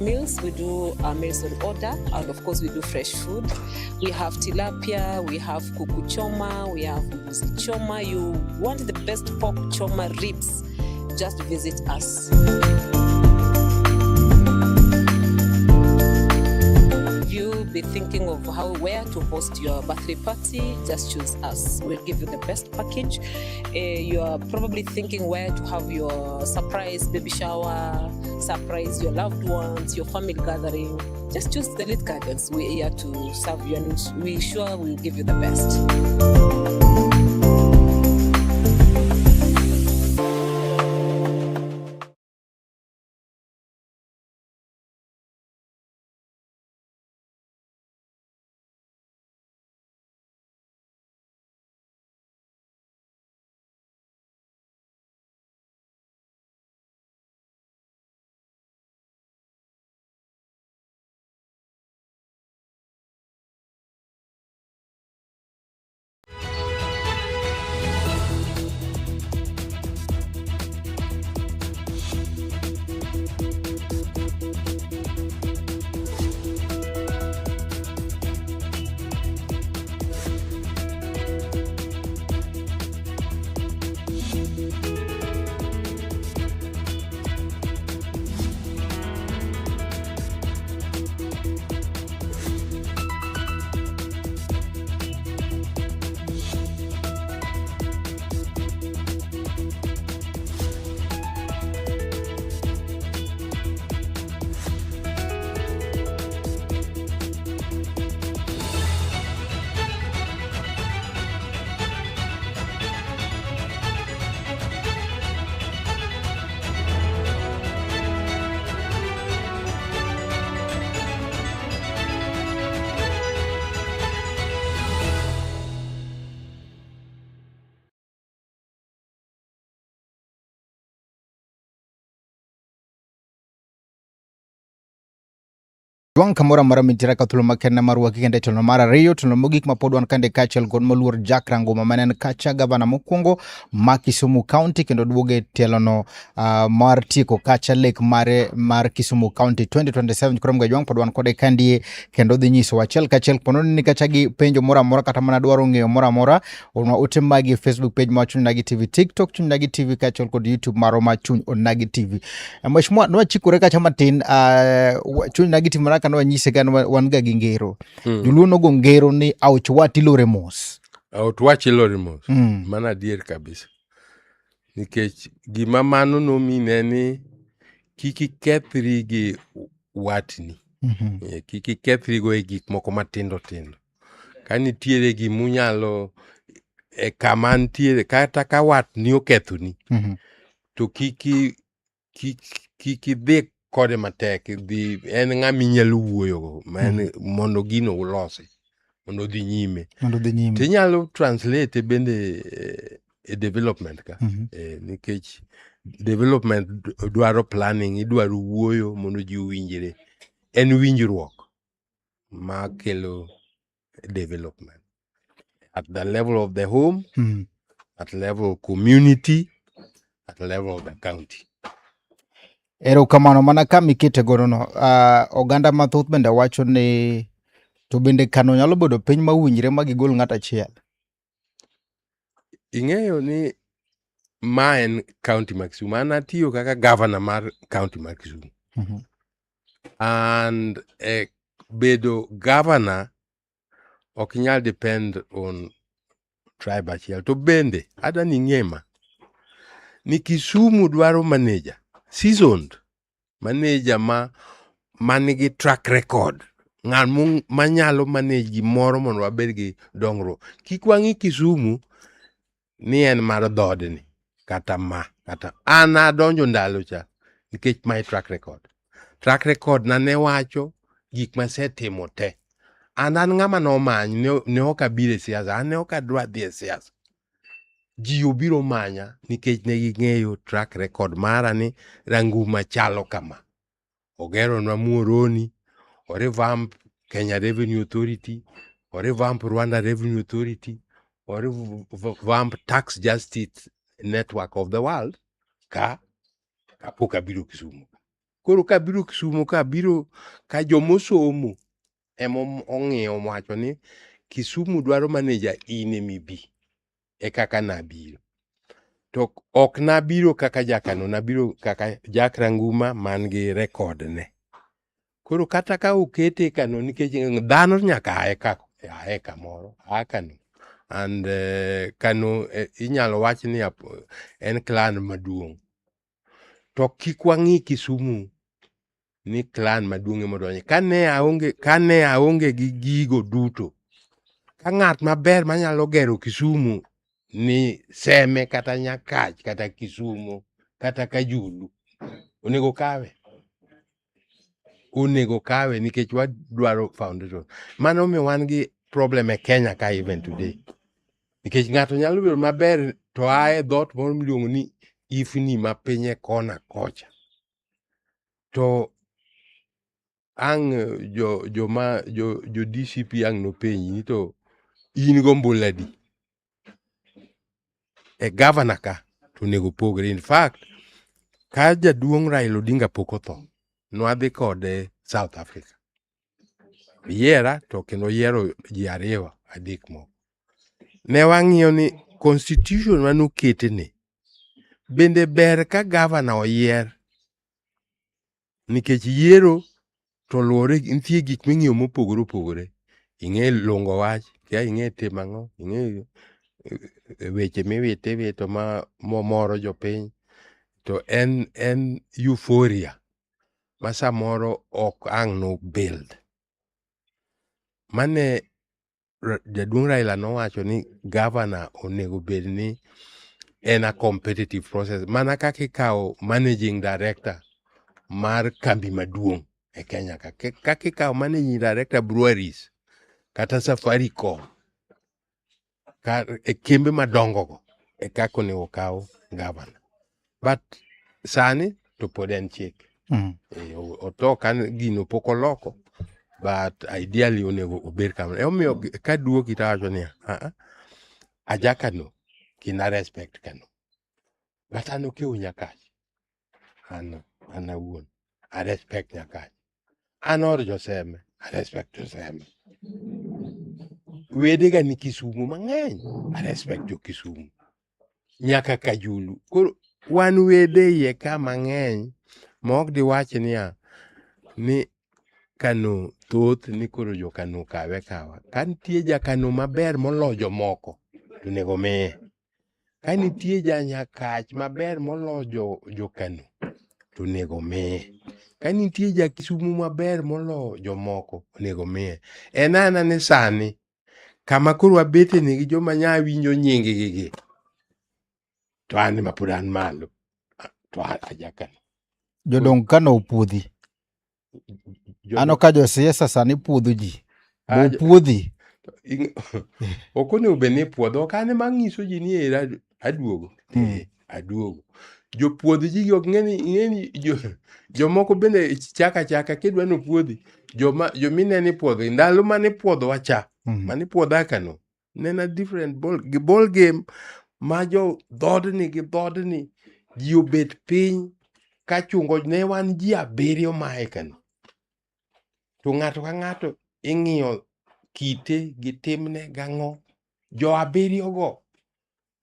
Meals, we do meals on order, and of course we do fresh food. We have tilapia, we have kuku choma, we have mbuzi choma. You want the best pork choma ribs, just visit us. You be thinking of where to host your birthday party, just choose us. We'll give you the best package. You are probably thinking where to have your surprise baby shower, surprise your loved ones, your family gathering. Just choose the Leith Gardens. We're here to serve you, and we sure will give you the best. Jwang' kamoro amora mintiere ka thuolo makende mar waki kende tielo mar ariyo tielo mogik ma pod wan kande kaachiel kod moluor Jack Ranguma mane en kacha gavana mokwongo ma Kisumu County kendo duogo e tielono mar tieko kacha lek mare mar Kisumu County 2027. Koro mga Jwang' pod wan kode kandie kendo dhi nyiso achiel kachiel pono ni kacha gi penjo moro amora kata mana dwaro ng'eyo moro amora ornwa ote magi e Facebook page mar Chuny Onagi TV, TikTok Chuny Onagi TV kaachiel kod YouTube marwa mar Chuny Onagi TV. Mheshimiwa, nwachikore kacha matin Chuny Onagi TV mana ka nwanyise ga wan ga gi ngero. Joluo nogo ngero ni aoch wat ilore mos. Aoch wach ilore mos. Mano adier kabisa. Nikech gima mano nomine ni kik ikethri gi watni. Kik ikethri go e gik moko matindo tindo. Ka nitiere gimunyalo e kama nitiere kata ka watni okethoni to kik idhi kode matek, dhi en ng'ama inyalo wuoyogo ma en mondo gino ulosi mondo odhi nyime. Mondo odhi nyime. Tinyalo translate bende e development ka. Nikech development dwaro planning, idwaro wuoyo mondo ji owinjre. En winjruok ma kelo development at the level of the home, at level of community, at the level of the county. Erokamano mana kama ikete godo no. Oganda mathoth bende wacho ni to bende Kano nyalo bedo piny mowinjre ma gigol ng'ato achiel. Ing'eyo ni ma en county ma Kisumu. An atiyo kaka governor mar county ma Kisumu. And bedo governor ok nyal depend on tribe achiel. To bende adwa ni ing'e ma ni Kisumu dwaro manager seasoned manager ma manigi track record, ng'at manyalo manage gimoro mondo wabed gi dongruok. Kik wang'i Kisumu ni en mar dhoodni kata ma kata an adonjo ndalo cha nikech my track record. Track record na ne wacho gik masetimo te. An ng'ama nomany ne ok abiro e siasa, an ne ok adwa dhi e siasa. Ji obiro manya nikech ne ging'eyo track record mara ni Ranguma chalo kama. Ogeronwa Muhoroni, o revamp Kenya Revenue Authority, o revamp Rwanda Revenue Authority, o revamp Tax Justice Network of the World ka kapok abiro Kisumu. Koro kabiro Kisumu ka biro ka jomosomo ema ong'iyo wacho ni Kisumu dwaro manager in emibi e kaka nabiro. To ok nabiro kaka jakano, nabiro kaka Jack Ranguma man gi record ne. Koro kata ka okete kano nikech dhano nyaka ae ka ae kamoro, a kano. And kano inyalo wach ni en clan maduong'. To kik wang'i Kisumu ni clan maduong' ema odonje. Kane aonge gi gigo duto, ka ng'at maber manyalo gero Kisumu ni Seme kata Nyakach kata Kisumu kata Kajulu, onego kawe. Onego kawe nikech wadwaro foundation. Mano omiyo wan gi problem e Kenya ka even today. Nikech ng'ato nyalo bedo maber to a e dhoot moro miluongo ni Ifni ma piny e kona kocha. To ang' jo DCP ang' nopenji ni to in gombulu adi? E governor ka to onego pogre. In fact, ka jaduong' Raila Odinga pok otho, nwadhi kode South Africa. Yiera to kendo yiero ji ariyo adek moko. Ne wang'iyo ni constitution manokete ni bende ber ka governor oyier nikech yiero to luwore nitie gik ming'iyo mopogore opogore. Ing'e lungo wach, kia ing'e timo ang'o, ing'e weche miwito iwito ma moro jopiny to en euphoria ma samoro ok ang' no build. Mane jaduong' Raila nowacho ni governor onego bed ni en a competitive process mana kaka ikawo managing director mar kambi maduong' e Kenya ka. Kaka ikawo managing director breweries kata Safaricom e kembe madongo go e kaka onego okaw governor. But sani to pod en chik. Oto ka gino pok oloko. But ideally onego obed kamano. Emomiyo kaduoki tawacho niya, "Ah, ah, aja Kano kendo a respect Kano. But an okewo Nyakach. An awuon a respect Nyakach. An or Joseme, a respect Joseme. Wedega ni Kisumu mang'eny, a respect jo Kisumu. Nyaka Kajulu. Koro wan wede iye ka mang'eny ma ok diwach niya ni Kano thoth ni koro jo Kano kawe kawa. Ka nitie ja Kano maber moloyo jomoko to onego miye. Ka nitie ja Nyakach maber moloyo jo Kano to onego miye. Ka nitie ja Kisumu maber moloyo jomoko onego miye. En ana ni sani kama koro wabete ni gi joma nya winjo nying gi gi to an ema pod an malo to aja Kano. Jodong Kano opuodhi. Ano ka josiasa sani puodho ji. Ah, Opuodhi. Ok onego bed ni ipuodho, ok an ema ang'iso ji ni era aduogo. Eh, aduogo. Jopuodh ji gi ok ng'e ni jomoko bende chaka chaka kidwa ni opuodhi, joma jomineno ipuodho ndalo mane ipuodhowa cha, mane ipuodha Kano, ne en a different ball, ball game ma jo dhoodni gi dhoodni ji obet piny kachungo ne wan ji 7 mae Kano. To ng'ato ka ng'ato ing'iyo kite gi timne gang'o. Jo 7 go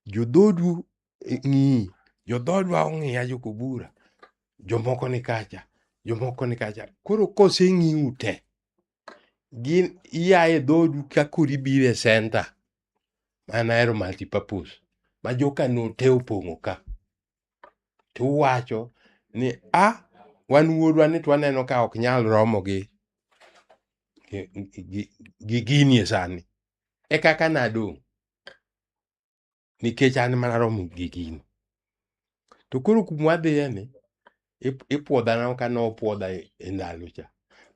jodhodu ng'iyi, jodhodwa ong'iya jokobura, jomoko ni kacha, jomoko ni kacha. Koro koseng'iu te, gin ia e dhodu ka koro ibiro e center an ahero multipurpose ma jokano te opong'o ka. To uwacho ni a wan wuodwa ni to waneno ka ok nyal romo gi gini e sani. E kaka nadong' nikech an mana romo gi gini. To koro kuma wadhiye ni ipuodha na ka nopuodha e ndalo cha.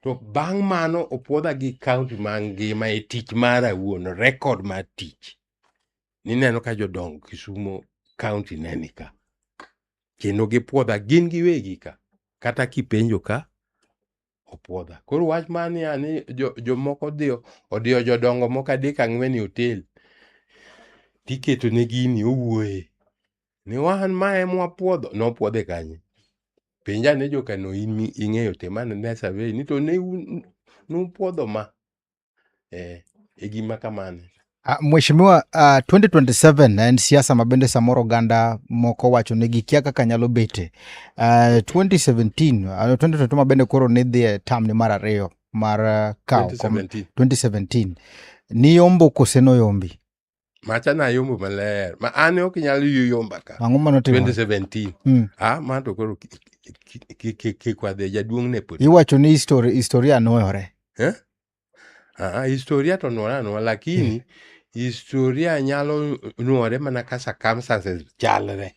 To bang' mano opuodha gi county mangima e tich mara awuon, record mar tich. Nineno ka jodong Kisumu county ne ni ka. Kendo gipuodha gin giwegi ka. Kata kipenjo ka, opuodha. Koro wach mar niya ni jomoko odiyo jodongo moko 3 4 e hotel. Tiketo ne gini owuoye. Ni wan ma ema wapuodho, nopuodhe kanye? Penja ne jokano in ing'eyo te mane ne survey ni to ne nupuodho ma. E gima kamano. Mheshimiwa, 2027 en siasa ma bende samoro oganda moko wacho ni gikia kaka nyalo bete. 2017, 2022 ma bende koro ni dhi e term ni mar 2 mar kawo 2017. 2017. Niyombo kose noyombi? Macha nayombo maler. Ma an ok nyal yomba ka. Ang'o mane otimore? 2017. Ma to koro kik wadhi jaduong' ne pod. Iwacho ni historia nuoyore. Historia to nuore anuora, lakini historia nyalo nuore mana ka circumstances chalre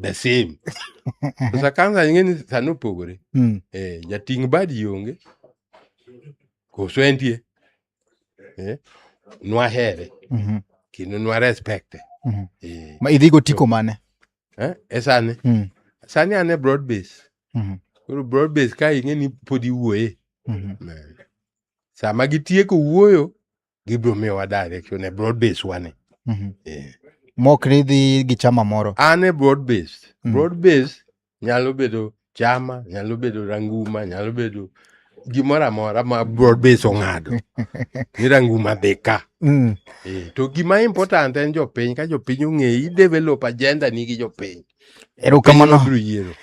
the same. To circumstances ing'e ni sani opogore. Jating' badi onge. Koso entie. Nwahere. Kendo nwa respect. Ma idhi go tiko mane? E sani. Sani an e broad base. Koro broad base ka ing'e ni pod iwuoye. Sama gitieko wuoyo, gibiro miyowa direction e broad base wane. Mok ni idhi gi chama moro. An e broad base. Broad base nyalo bedo chama, nyalo bedo ranguma, nyalo bedo gimoro amora ma broad base ong'ado. Ni ranguma dhi ka. To gima important en jopiny, ka jopiny ong'eyi, i develop agenda ni gi jopiny. Erokamano.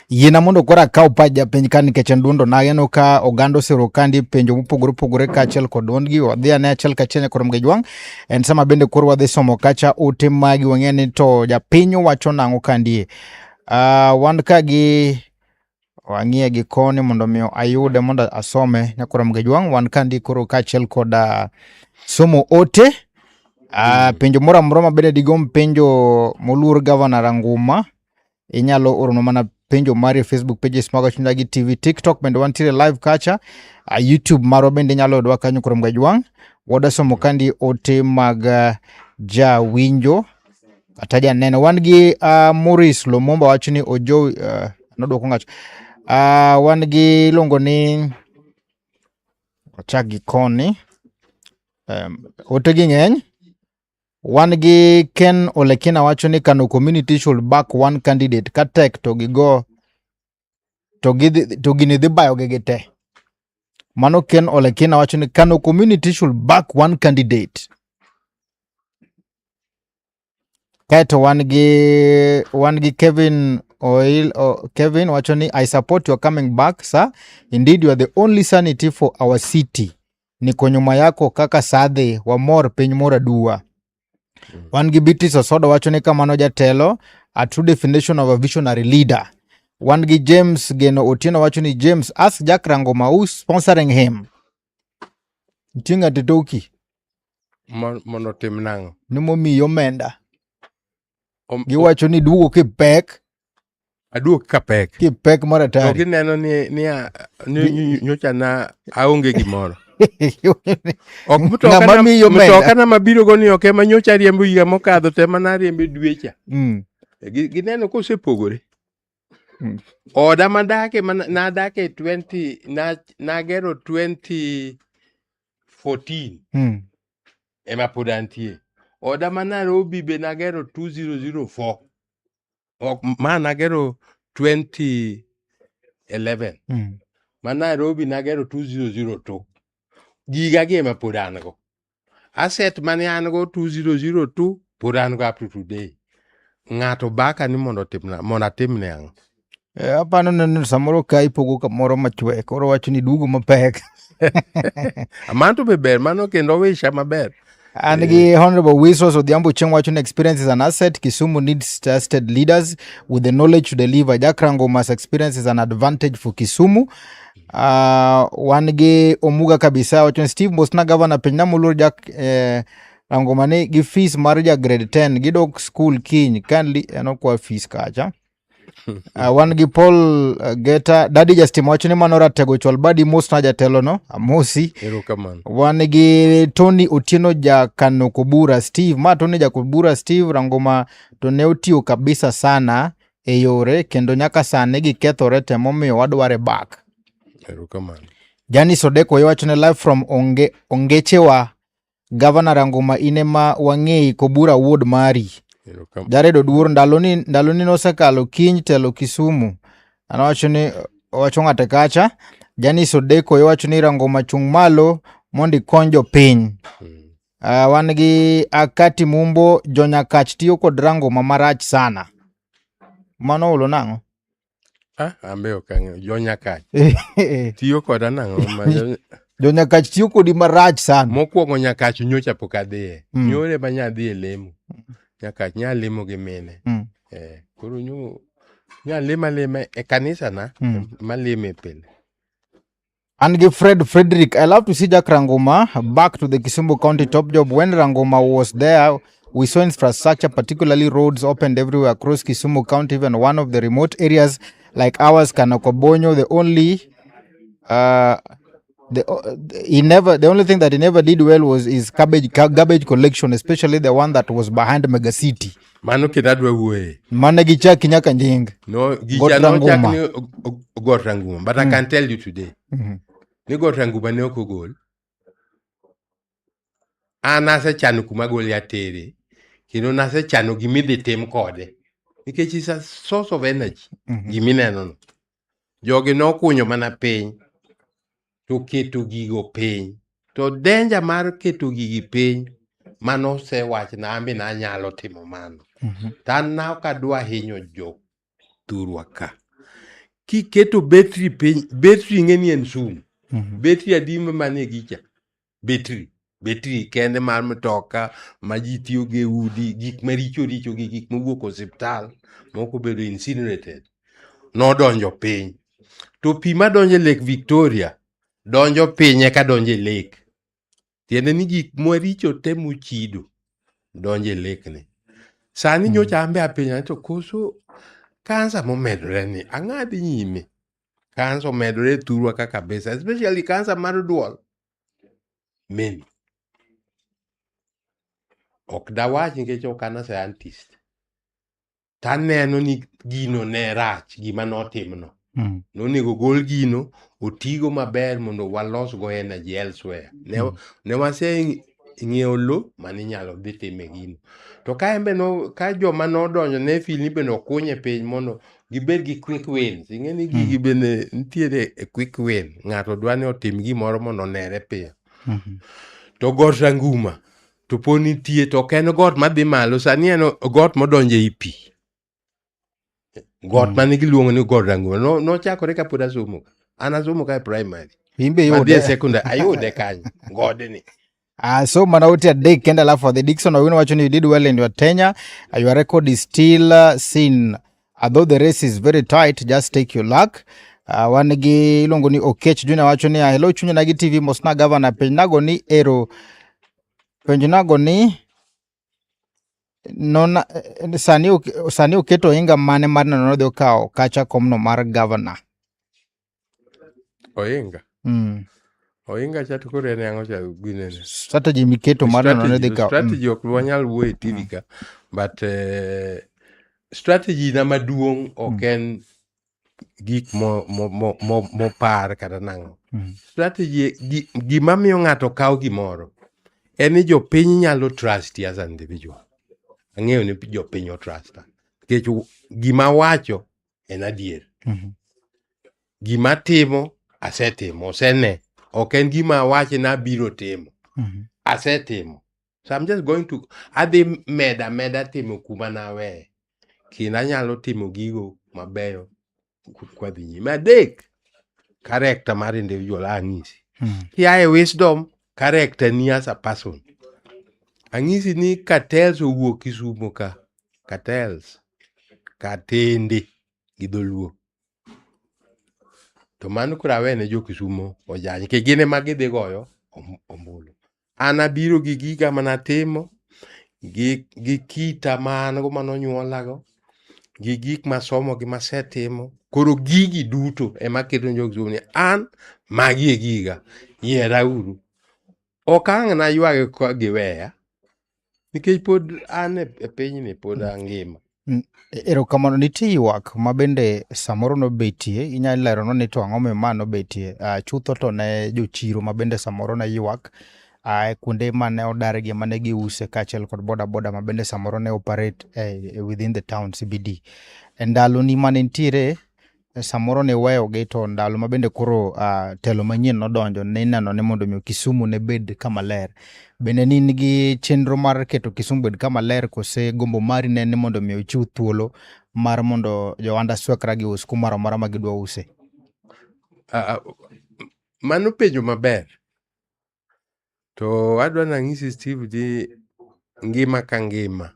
Yiena mondo koro akaw pach japiny ka nikech en duondo nageno ka oganda osero kandi penjo mopogore opogore kaachiel kod duondgi. Wadhi ane achiel kachiel nyaka Ramogi Jwang'. En sama bende koro wadhi somo kacha ote magi wang'e ni to japiny wacho nang'o kandie. Wan ka gi wang'iye gi koni mondo mi ayude mondo asome nyaka Ramogi Jwang'. Wan kandi koro kaachiel kod somo ote. Penjo moro amora ma bende digomb penjo moluor Gavana Ranguma, inyalo oronwa mana penjo mari e Facebook pages mag Chuny Onagi TV, TikTok bende wantiere live kacha, YouTube marwa bende inyalo yudwa kanyo kuom Gajwang'. Wadwa somo kandi ote mag jawinjo kata janeno. Wan gi Maurice Lumumba wacho ni Ojo, nodwoko ng'acho. Wan gi iluongo ni Wachak gi koni. Ote gi ng'eny. Wan gi Ken Olekina wacho ni Kano community should back one candidate ka tek to gigo to gidhi to gini dhi bayogi gite. Mano Ken Olekina wacho ni Kano community should back one candidate. Kaeto wan gi Kevin Oil Kevin wacho ni, "I support your coming back, sir. Indeed, you are the only sanity for our city. Niko nyuma yako kaka sadhi wamor piny mor aduwa." Wan gi Beatrice Osodo wacho ni kamano jatelo, a true definition of a visionary leader. Wan gi James Geno Otieno wacho ni, "James, ask Jack Rangoma who sponsoring him." Nitie ng'ato e toki Mondo otim nang'o? Ni momiyi omenda. Giwacho ni duogo kipek. Aduok kapek. Kipek mar To atari. gineno ni nyocha na aonge gimoro. Ok mtoka Ng'ama na, miyi omenda. mtoka na mabiro go ni ok ema nyocha riembo higa mokadho to ema nariembe dwecha. Gineno kosepogore. Oda madake nadake 20 na nagero 2014 ema pod antie. Oda ma Nairobi be nagero 2004. Ok ma nagero 2011. Ma Nairobi nagero 2002. Giga gi ema pod an go. Asset mane an go 2002 pod an go up to today. Ng'ato baka ni mondo otimna mondo atimne ang'o? Apano neno samoro ka ipogo kamoro machwe koro wacho ni duogo mapek. Mano to be ber, mano kendo wisha maber. An gi Honorable Wisos Odhiambo Chieng' wacho ni experience is an asset. Kisumu needs tested leaders with the knowledge to deliver. Jack Rangoma's experience is an advantage for Kisumu. Wan gi Omuga kabisa wacho ni Steve Mosna governor piny namoluor Jack Rangoma ni gi fees mar ja grade 10 gidok school kiny kindly en okwa fees kacha. Wan gi Paul Geta Daddy Justin wacho ni mano ratego chwal badi mosna jatelo no amosi. Erokamano. Wan gi Tony Otieno ja Kano Kobura Steve ma Tony ja Kobura Steve Rangoma to ne otiyo kabisa sana e yore kendo nyaka sani gikethore te momiyo wadware back. Erokamano. Janis Odeko wacho ne live from Ongechewa Governor Rangoma ine ma wang'eyi Kobura wuod mari. Erokamano. Jared Oduor ndaloni nosekalo kiny telo Kisumu. Anawacho ni owacho ng'ate kacha. Janis Odeko iwacho ni Rangoma chung' malo mondo ikony jopiny. Wan gi Akati Mumbo jonyakach tiyo kod Rangoma marach sana. Mano olo nang'o? Ah, ambe ok ang'eyo. Jo Nyakach tiyo koda nang'o? Jonyakach tiyo kodi marach sana. Mokwongo Nyakach nyocha pok adhiye. Nyore ma nya dhi e lemo. Nyakach nya lemo gi mine. Koro nyo nya lemo alema e kanisa na maleme pile. An gi Fred Frederick, I love to see Jack Rangoma back to the Kisumu County top job. When Rangoma was there, we saw infrastructure, particularly roads, opened everywhere across Kisumu County, even one of the remote areas like ours, Kanokobonyo. The only the he never the only thing that he never did well was his garbage collection, especially the one that was behind Mega City. Mano kendo adwa wuoye. Mane gichaki nyaka njing. No, Got gicha nochak Ranguma. ni Got Ranguma. But I can tell you today. Ni Got Ranguma ne ok ogol. An asechano kuma gole atere. Kendo nasechano gimidhi tim kode. Nikech is a source of energy. Gimineno no. Jogi nokunyo mana piny. To keto gigo piny. To danger mar keto gigi piny mano osewachna an be nanyalo timo mano. To an na ok adwa hinyo jo thurwa ka. Kiketo betri piny, betri ing'e ni en sum. Betri adi manie gicha? Betri. Betri kende mar mtoka ma ji tiyo go e udi, gik maricho richo gi gik mowuok osiptal moko obedo incinerated. Nodonjo piny. To pi madonjo e Lake Victoria donjo piny eka donjo e lake. Tiende ni gik maricho te mochido donjo e lake ni. Sani nyocha an be apenja ni to koso kansa momedore ni ang'a dhi nyime? Kansa omedore e thurwa ka kabisa, especially kansa mar duol. Many. Ok dawach nikech ok an a scientist. Taneno ni gino ne rach, gima notimno. Nonego gol gino otigo maber mondo walosgo energy elsewhere. Ne, ne wase ng'iewo lo maninyalo dhi time gino. To ka en be no, ka joma nodonjo ne feel ni bende okunye piny mondo gibed gi quick wins. Ing'e ni gigi bende nitiere e quick win. Ng'ato dwa ni otim gimoro mondo onere piyo. To got Ranguma to pod nitie to ok en got madhi malo sani en got modonjo ei pi. Got mane giluongo ni got Ranguma no, nochakore kapod asomo ka. An asomo ka e primary. In be Madhi e iyude. secondary ayude kanyo godni. So mana oti adek kende alafu adhi. Dickson Owino wacho ni you did well in your tenure. Your record is still seen. Although the race is very tight, just take your luck. Wan gi iluongo ni Okech Junior wacho ni hello chunya nagi TV mosna governor penj nago ni ero penj nago ni nona sani sani oketo ohinga mane mar neno nodhi okawo kacha komno mar governor. Ohinga. Ohinga cha to koro en ang'o cha ginene. Strategy miketo mar neno nodhi kawo. Strategy ok wanyal wuoyo e TV ka but strategy na maduong' ok en gik mopar kata nang'o. Strategy gima miyo ng'ato kawo gimoro en ni jopiny nyalo trust as an individual. Ang'eyo ni jopiny otrusta nikech gima wacho en adier. Gima timo asetimo osene ok en gima awacho ni abiro timo. Asetimo. So I'm just going to adhi meda meda timo kuma naweye. Kendo anyalo timo gigo mabeyo kwadhi nyime. Adek, character mar individual anyisi. Kiaye wisdom, character ni as a person. Ang'isi ni cartels owuok Kisumo ka. Cartels. Katende gi dholuo. To mano koro awene jo Kisumo ojany nikech gin ema gidhi goyo ombulu. An abiro gi giga manatimo, gi kita ma an go manonyuolago, gi gik masomo gi masetimo. Koro gigi duto ema aketo ne jo Kisumo ni an magi e giga, yiera uru. Ok ang' naywag ka giweya, nikech pod an e pinyni pod angima. Erokamano nitie ywak ma bende samoro nobetie inyalo leronwa ni to ang'o momiyo ma nobetie chutho to ne jochiro ma bende samoro ne ywak kuonde mane odargie mane giuse kaachiel kod boda boda ma bende samoro ne operate within the town CBD. E ndaloni mane nitiere samoro ne iweyogi to ndalo ma bende koro telo manyien nodonjo ne ineno ni mondo mi Kisumu ne bed kama ler. Bende ne in gi chenro mar keto Kisumu bed kama ler kose gombo mari ne en ni mondo mi ochiw thuolo mar mondo jo ohand aswekra gi us kumoro amora ma gidwa use? Mano penjo maber. To adwa nang'isi Steve ni ngima ka ngima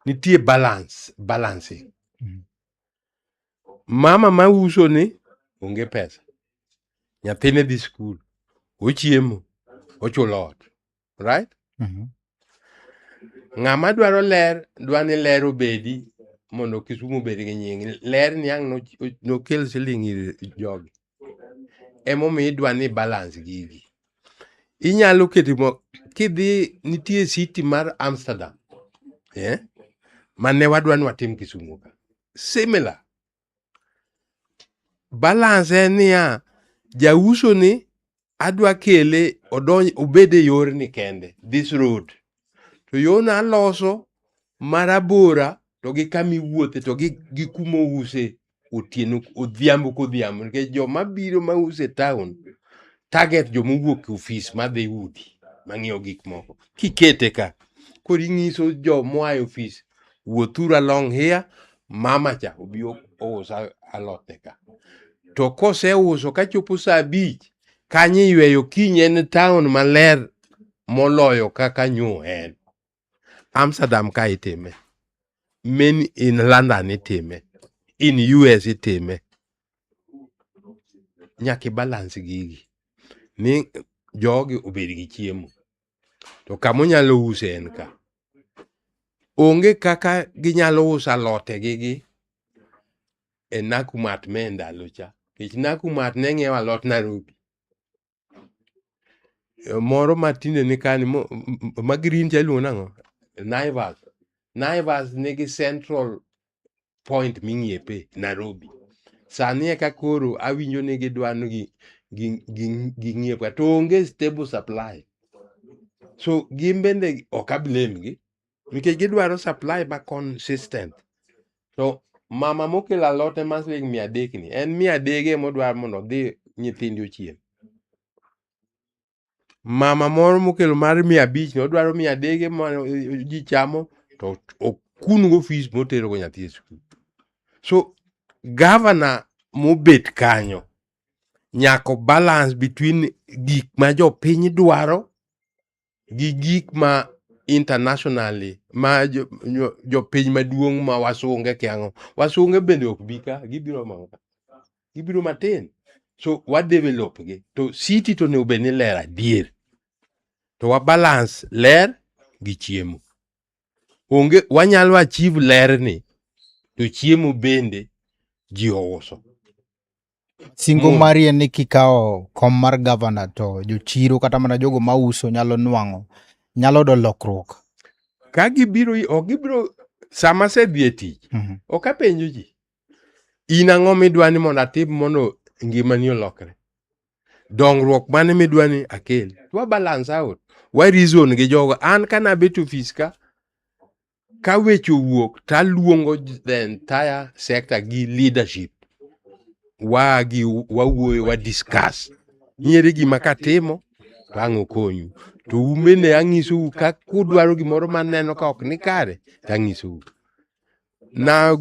nitie balance, balancing. Mama mauso ni onge pesa. Nyathine dhi skul, ochiemo, ochulo ot. Right? Ng'ama dwaro ler, dwa ni ler obedi mondo Kisumu obed gi nying. Ler ni ang' nokel siling ir jogi. Emomiyo idwa ni balance gigi. Inyalo keto mo kidhi nitie city mar Amsterdam. Mane wadwa ni watim Kisumu ka. Similar. Balance en niya, jauso ni adwa kele odonj obed e yorni kende, this road. To yorno aloso marabora to gi kama iwuothe to gi kuma ouse otieno odhiambo kodhiambo nikech joma biro mauso e town target joma owuok e ofis madhi udi mang'iewo gik moko. Kikete ka, koro ing'iso jomoa e ofis wuothuru along here, mama cha obi ousa alotne ka. To koseuso kachopo saa abich, kanyo iyweyo kiny en town maler moloyo kaka nyo en. Amsterdam ka itime. Many in London itime. In US itime. Nyaka i balance gigi. Ni jogi obed gi chiemo. To kama onyalo use en ka. Onge kaka ginyalo uso alote gi gi e Nakumatt me ndalo cha. Nikech Nakumatt ne ng'iewo alot Nairobi. Moro ma tinde ni kani ma green cha iluongo nang'o? Naivas. Naivas nigi central point ming'iepe Nairobi. Sani eka koro awinjo ni gidwa ni ging'iep ka to onge stable supply. So gin bende ok a blame gi nikech gidwaro supply ma consistent. To mama mokelo alote mar siling 300 ni en 300 emodwaro mondo odhi nyithinde ochiem. Mama moro mokelo mar 500 ni odwaro 300 ma ji chamo to okun go fees motero go nyathi e skul. So governor mobet kanyo nyaka balance between gik ma jopiny dwaro gi gik ma internationally ma jopiny maduong' ma wasunge kiang'o. Wasunge bende ok bi ka, gibiro mana ka. Gibiro matin. So wa develop gi. To city to onego bed ni ler adier. To wa balance ler gi chiemo. Onge wanyalo achieve ler ni to chiemo bende ji ouso. Singo mari en ni kikawo kom mar gavana to jochiro kata mana jogo mauso nyalo nwang'o nyalo yudo lokruok. Ka gibiro ok gibiro sama asedhi e tich ok apenjo ji in ang'o midwa ni mondo atim mondo ngimani olokre dongruok mane midwa ni akel wa balance out wa reason gi jogo an kana abet ofis ka ka weche owuok taluongo the entire sector gi leadership wa gi wawuoyo wa discuss nyiere gima katimo to ang' okonyu to un bende ang'isou ka kudwaro gimoro maneno ka ok ni kare to ang'isou na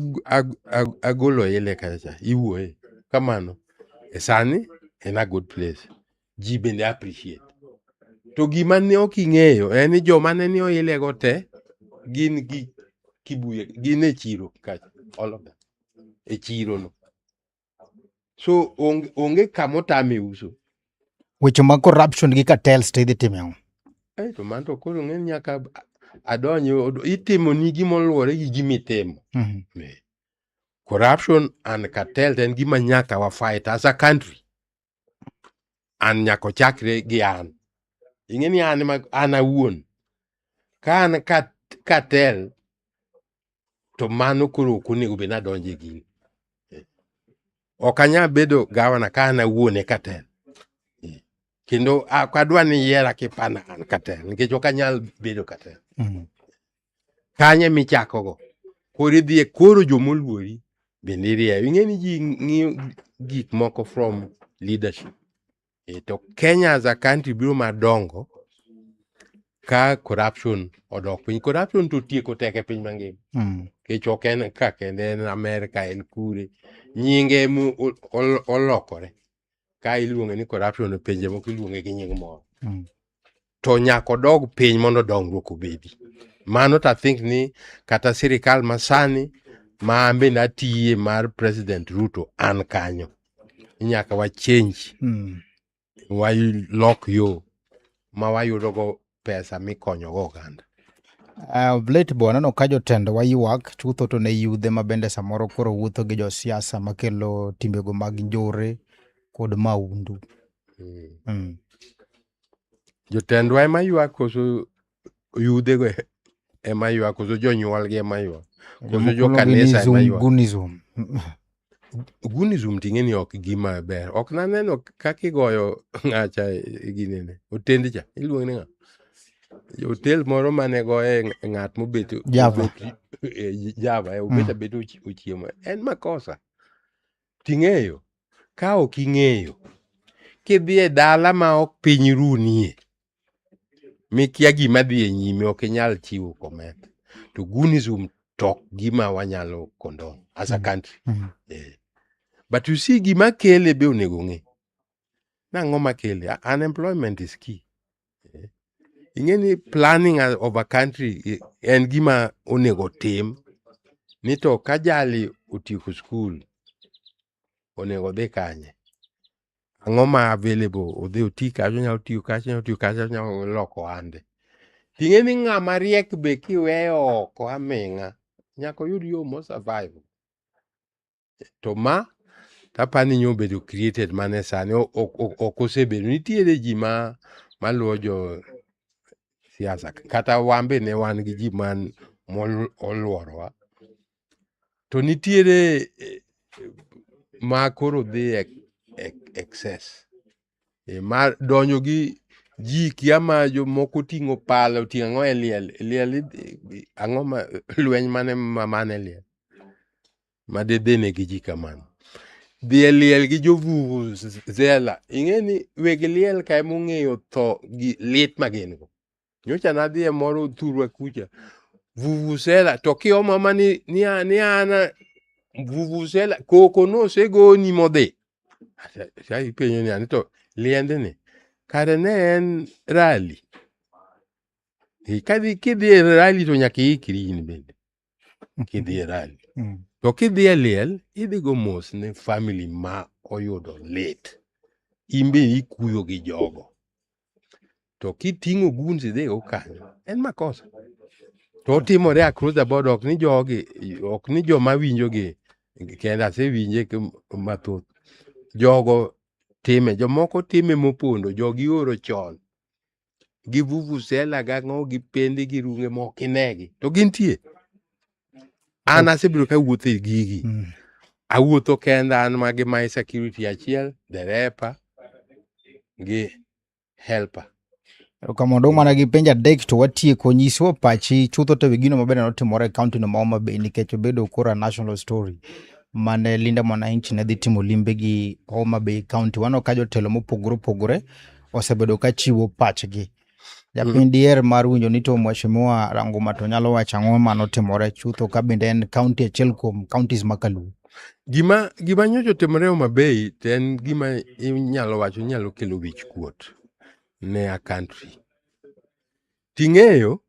agolo ile kacha iwuoye kamano e sani en a good place ji bende appreciate to gima ne ok ing'eyo en ni joma ne ni oilego te gin gi kibuye gin e chiro kacha all of them e chiro no so onge kama otame uso. Weche mag corruption gi cartels to idhi timo ang'o? To mano to koro ng'eni nyaka adonj itimo ni gima oluwore gi gima itimo. Corruption and cartel en gima nyaka wa fight as a country. An nyaka ochakre gi an. Ing'e ni an an awuon. Ka an cartel to mano koro ok onego bed ni adonjo e gini. Ok anyal bedo gavana ka an awuon e cartel. Kendo ok adwa ni yiera kipana an cartel nikech ok anyal bedo cartel. Kanye michakogo? Koro idhi e koro jomoluori bende irieyo. Ing'e ni ji ng'iyo gik moko from leadership. To Kenya as a country biro madongo ka corruption odok piny. Corruption to tieko tek e piny mangima. Nikech ok en ka kende, en Amerika, en kure. Nyinge ema olokore. Ka iluonge ni corruption e pinje moko iluonge gi nying moro. To nyaka odog piny mondo dongruok obedi. Mano to I think ni kata sirikal masani ma an bende atiye mar President Ruto an kanyo. Nyaka wa change walok yo ma wayudogo pesa mikonyogo oganda. Of late bo waneno ka jotendwa ywak chutho to ne yudhe ma bende samoro koro wuotho gi josiasa makelo timbego mag njore kod maundu. Jotendwa ema ywak koso yudhego ema ywak koso jonyuolgi ema ywak koso jo kanisa ema ywak. Gunism. Gunism ting'e ni ok gima ber. Ok naneno kaka igoyo ng'acha e ginene. Otend cha iluonge ni ng'a? Hotel moro mane goye ng'at mobet Java. Java obet abeta ochiemo. En makosa. Ting'eyo ka ok ing'eyo kidhi e dala ma ok piny runie mikia gima dhi e nyime ok inyal chiwo comment. To Gunism to ok gima wanyalo condone as a country. But you see gima kele be onego ng'e. Nang'o makele? Unemployment is key. Ing'e ni planning of a country en gima onego tim ni to ka jali otieko skul onego odhi kanye? Ang'o ma available? Odhi oti kacha, onyalo tiyo kacha, onyalo tiyo kacha, onyalo loko ohande. Ting'e ni ng'ama riek be kiweyo oko aming'a nyaka oyud yo mo survive. To ma tapani nyo obedo created mane sani ok osebedo. Nitiere ji ma maluwo jo siasa kata wan be ne wan gi ji man moluorowa. To nitiere ma koro dhi e, e, excess e, ma donjo gi ji kia ma jomoko oting'o pala oting'o ang'o e liel E liel ang'o ma lweny mane ma mane liel ma didhine gi ji kamano dhi e liel gi jovuvuzela ing'e ni weg liel ka ema ong'eyo tho gi lit ma gin go nyocha nadhi e moro thurwa kucha vuvuzela to kioma ma ni ni ni an vuvuzela koko nosegoni modhi Sa ipenjo ni ani to liendni kare ne en rali kadhi kidhi e rali to nyaka iikri in bende kidhi e rali To kidhi e liel, idhi go mos ne family ma oyudo lit. In be ikuyo gi jogo. To kiting'o guns idhi go kanyo, en makosa. To otimore across the board, ok ni jogi, ok ni joma winjogi kende, asewinje mathoth. Jogo time, jomoko time mopondo, jogi oro chon. Gi vuvuzela gang'o gi pende gi runge mok inegi. To gintie. An asebedo ka awuotho e gigi. Awuotho kenda an ma gi my security achiel, derepa gi helper. Erokamano dong' mana gi penjo adek to watieko. Nyiswa pachi chutho to e wi gino maber notimore e county no ma Homa Bay nikech obedo koro a national story mane Linda Mwananchi ne dhi timo limbe gi Homa Bay County. Waneno ka jotelo mopogore opogore osebedo ka chiwo pachgi. Japiny diher mar winjo ni to Mheshimiwa Ranguma to nyalo wacho ang'o manotimore chutho ka bende en county achiel kuom counties ma Kaluo. Gima gima nyocha otimore Homa Bay to en gima inyalo wacho nyalo kelo wich kuot ne a country. Ting'eyo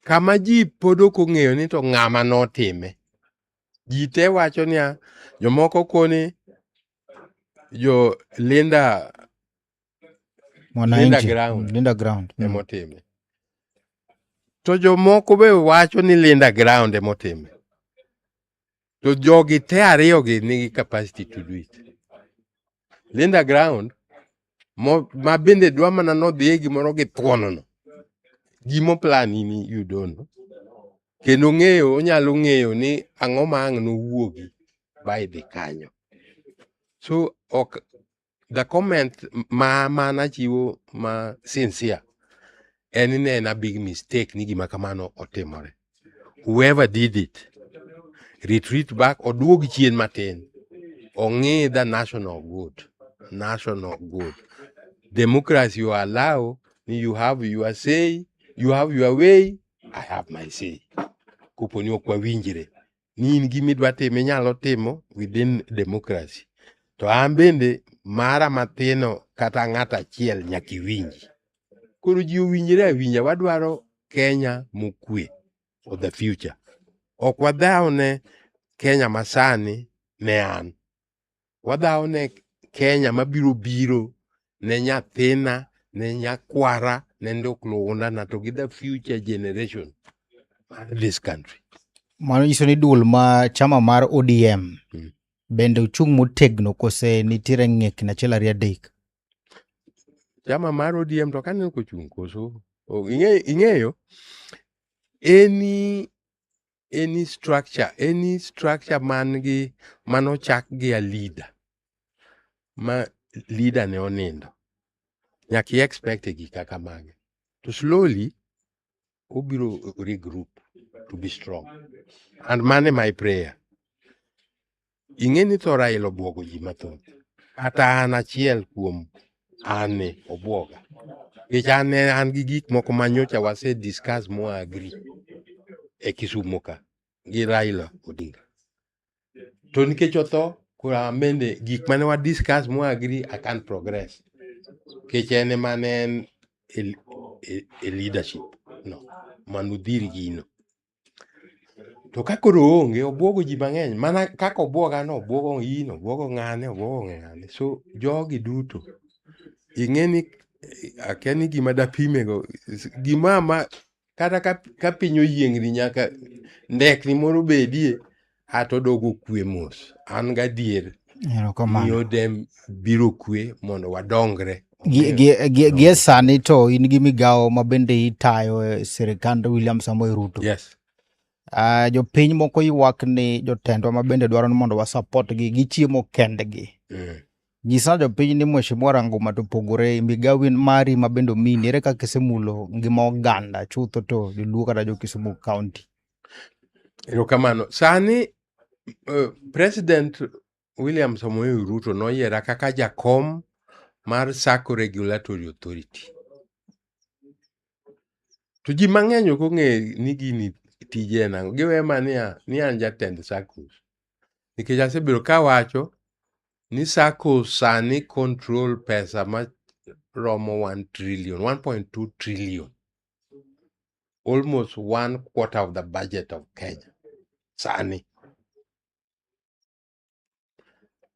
kama ji pod ok ong'eyo ni to ng'ama notime. Ji te wacho niya, jomoko koni jo Linda Mwananchi. Linda Ground. Linda Ground. Emotime. To jomoko be wacho ni Linda Ground emotime. To jogi te ariyo gi nigi capacity to do it. Linda Ground mo, ma bende dwa mana nodhiye gimoro gi thuono no. Gimo plan in you don't know. Kendo ng'eyo onyalo ng'eyo ni ang'o ma ang' nowuogi ba idhi kanyo. So ok the comment ma manachiwo ma sincere en ni en a big mistake ni gima kamano otimore. Whoever did it, retreat back, oduog chien matin, ong'i the national good, national good. Democracy you allow, ni you have your say, you have your way, I have my say. Kopo ni ok wawinjre, ni in gimidwa timo inyalo timo within democracy. To an bende mara mathino kata ng'ato achiel nyaka iwinji. Koro ji owinjre awinja, wadwaro Kenya mokwe for the future. Ok wadhaw ne Kenya masani ne an. Wadhaw ne Kenya mabiro biro ne nyathina, ne nyakwara, ne ndukluundana to gi the future generation mar this country. Mano nyiso ni duol ma chama mar ODM bende ochung' motegno kose nitiere ng'ikni achiel ariyo adek. Chama mar ODM to kaneno kochung' koso ing'eyo any structure any structure man gi manochak gi a leader ma leader ne onindo nyaka i expect e gik kaka magi to slowly obiro regroup to be strong and mano e my prayer ing'e ni tho Raila obwogo ji mathoth kata an achiel kuom an ni obwoga nikech an ne an gi gik moko ma nyocha wase discuss mwa agree e Kisumu ka gi Raila Odinga to nikech otho koro an bende gik mane wa discuss mwa agree I can't progress nikech en ema ne en e, e, e leadership no manodhir gino to ka koro oonge obwogo ji mang'eny mana kaka obwoga no obwogo in obwogo ng'ane obwogo ng'ane so jogi duto ing'e ni akia ni gima dapimego gima ma kata ka, ka piny oyiengni nyaka ndekni moro bedie ato dogo kwe mos an gadier ni Erokamano. ODM biro kwe mondo wadongre Gi sani to in gi migawo ma bende itayo e sirikand William Samoei Ruto. Yes. Jopiny moko ywak ni jotendwa ma bende dwaro ni mondo wa support gi gichiemo kendgi. Nyisa jopiny ni Mheshimiwa Ranguma to pogore migawo mari ma bende omini ere kaka isemulo ngima oganda chutho to joluo kata jo Kisumu County. Erokamano. Sani President William Samoei Ruto noyiera kaka jakom mar Sacco Regulatory Authority. To ji mang'eny ok ong'e ni gini tije en ang'o. Giwe mana niya, ni an jatend SACCOs. Nikech asebedo kawacho ni SACCO sani control pesa maromo 1 trillion, 1.2 trillion. Almost one quarter of the budget of Kenya. Sani.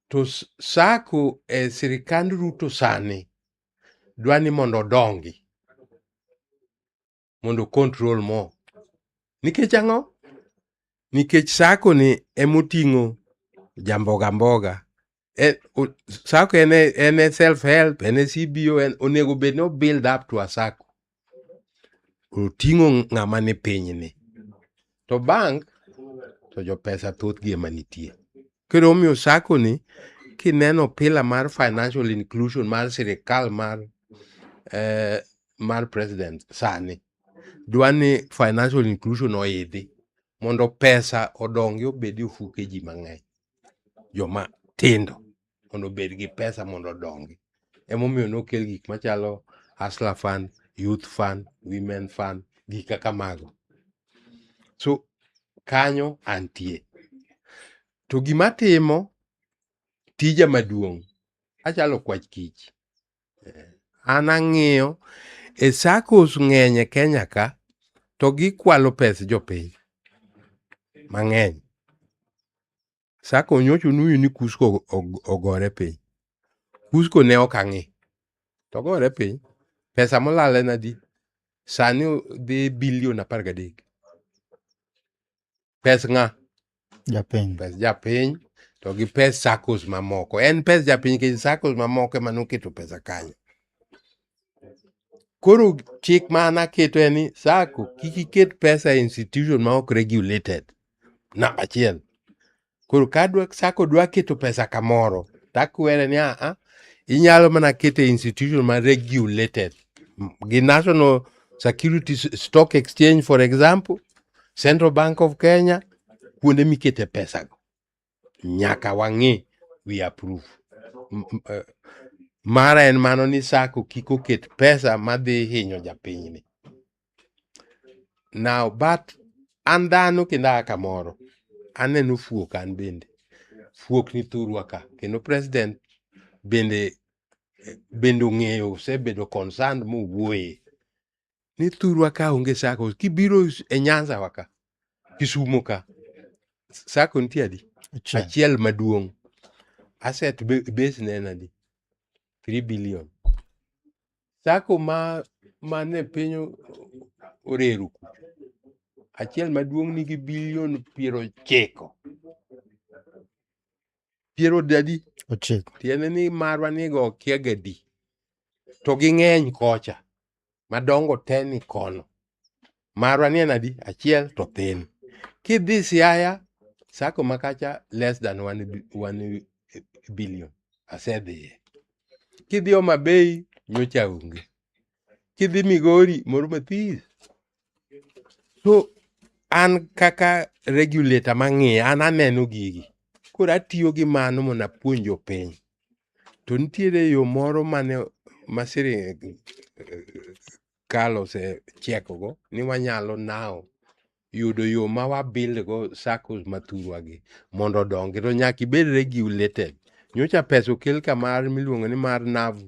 To SACCO e sirikand Ruto sani dwa ni mondo odongi. Mondo control mo. Nikech ang'o? Nikech SACCO ni emoting'o jamboga mboga. SACCO en e self help, en e CBO, en onego bed ni o build up to a SACCO. Oting'o ng'ama ni piny ni. To bank to jopesa thothgi ema nitie. Koro omiyo SACCO ni kineno pillar mar financial inclusion mar sirikal mar president sani dwa ni financial inclusion oidhi mondo pesa odongi obed e ofuke ji mang'eny. Joma tindo mondo obed gi pesa mondo odongi. Emomiyo nokel gik machalo Hustler Fund, Youth Fund, Women Fund, gik kaka mago. So kanyo antie. To gima timo tija maduong' achalo kwach kich. An ang'iyo e SACCOs ng'eny e Kenya ka to gikwalo pes jopiny mang'eny. SACCO nyocha onuyu ni KUSCCO ogore piny. KUSCCO ne ok ang'i. To ogore piny. Pesa molal en adi? Sani dhi bilion 13. Pes ng'a? Japiny. Pes japiny to gi pes SACCOs mamoko. En pes japiny nikech SACCOs mamoko ema noketo pesa kanyo. Koro chik ma an aketo en ni SACCO kik iket pesa e institution ma ok regulated. Namba achiel. Koro ka SACCO dwa keto pesa kamoro, takwere ni aa, inyalo mana keto e institution ma regulated. Gi National Security Stock Exchange for example, Central Bank of Kenya, kuonde mikete pesa go. Nyaka wang'i, we approve. Mara en mano ni SACCO kik oket pesa madhi hinyo japinyni. Now, but an dhano kendo aa kamoro, aneno fuok an bende. Fuok ni thurwa ka, kendo president bende ong'eyo osebedo concerned mowuoye ni thurwa ka onge SACCO. Kibiro e Nyanza wa ka, Kisumo ka, SACCO nitie adi? Achiel. Achiel maduong'. Asset base ne en adi? 3 billion. SACCO ma mane piny oreru kucho. Achiel maduong' nigi bilion 90. Piero adi? 9. Tiende ni marwa nigo okia gadi. To ging'eny kocha. Madongo te ni kono. Marwa ni en adi? Achiel to thin. Kidhi Siaya, SACCO makacha less than 1 billion. Asedhiye. Kidhi Homa Bay, nyocha onge. Kidhi Migori, moro mathis. So, an kaka regulator mang'iyo, an aneno gigi. Koro atiyo gi mano mondo apuonj jopiny. To nitiere yo moro mane ma sirikal osechekogo ni wanyalo now yudo yo ma wa build go SACCOs mathurwa gi mondo odongi to nyaka ibed regulated. Nyocha pesa okel ka mar miluongo ni mar NAV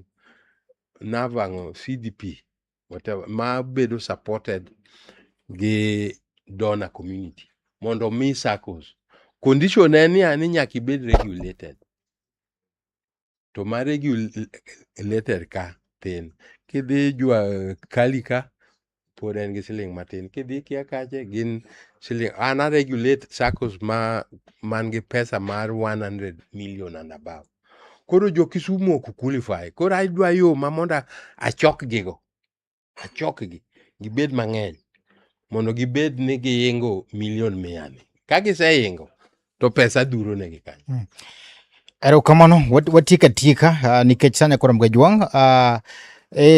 NAV ang'o CDP whatever ma bedo supported gi donor community mondo omi SACCOs. Condition en niya ni nyaka ibed regulated. To ma regulated ka thin. Kidhi jua kali ka pod en gi siling matin. Kidhi kia kache gin siling. An a regulate SACCOs ma man gi pesa mar 100 million and above. Koro jo Kisumu ok qualify. Koro adwa yo ma mondo achok gigo. Achokgi gibed mang'eny. Mondo gibed ni giingo milion mia ni. Ka giseingo to pesa dhuro negi kanyo. Erokamano, watieko atieka nikech sani koro Mgajwang'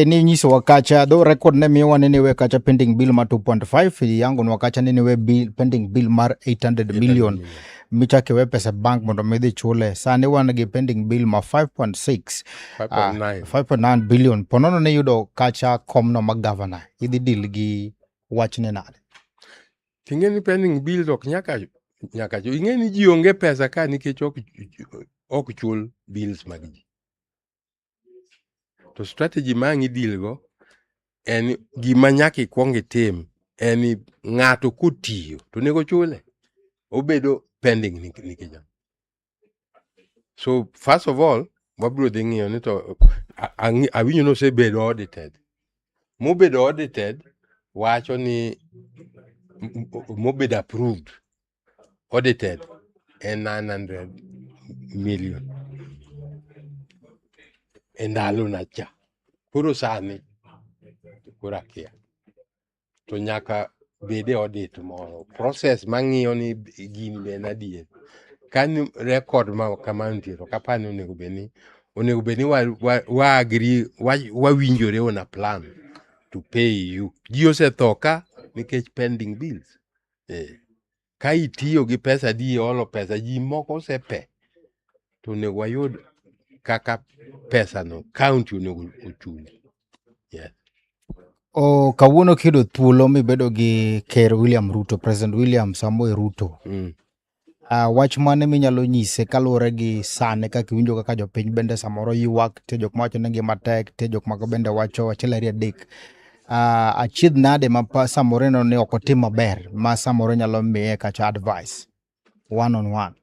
ni nyisowa kacha dho record ne miyowa ni niwe kacha pending bill mar 2.5 yangonwa kacha ni niwe bill, pending bill mar 800 million michako iwe pesa bank mondo mi idhi chule. Sani wan gi pending bill ma 5.6 5.9. 5.9 billion. Ponono ni yudo kacha komno mag governor, idhi deal gi wachne nade? Ting'e ni pending bill ok nyaka nyaka ing'e ni ji onge pesa ka nikech ok chul bills mag ji. To strategy ma ang' i-deal go en gima nyaka ikwong itim en ni ng'ato kotiyo to onego chule. Obedo pending nikech ang'o? So first of all, wabiro dhi ng'iyo ni to awinjo ni osebedo audited. Mobedo audited wacho ni mobedo approved audited en 900 million e ndalo na cha. Koro sani koro akia. To nyaka bed e audit moro. Process mang'iyo ni gini be en adier. Ka ni record ma kamano nitie to ok apar ni onego bed ni wa agree wawinjore on a plan to pay you. Ji osetho ka nikech pending bills. Ka itiyo gi pesa di olo pesa ji moko osepe to onego wayud kaka pesa no county onego ochuli. Yes. O, kawuono kiyudo thuolo mibedo gi Ker William Ruto, President William Samoei Ruto. Wach mane minyalo nyise kaluwore gi sani kaka iwinjo kaka jopiny bende samoro ywak, nitie jok mawacho ni ngima tek, nitie jok moko bende wacho achiel ariyo adek. Achiedh nade ma samoro ineno ni ok otim maber ma samoro nyalo miye kacha advice one on one.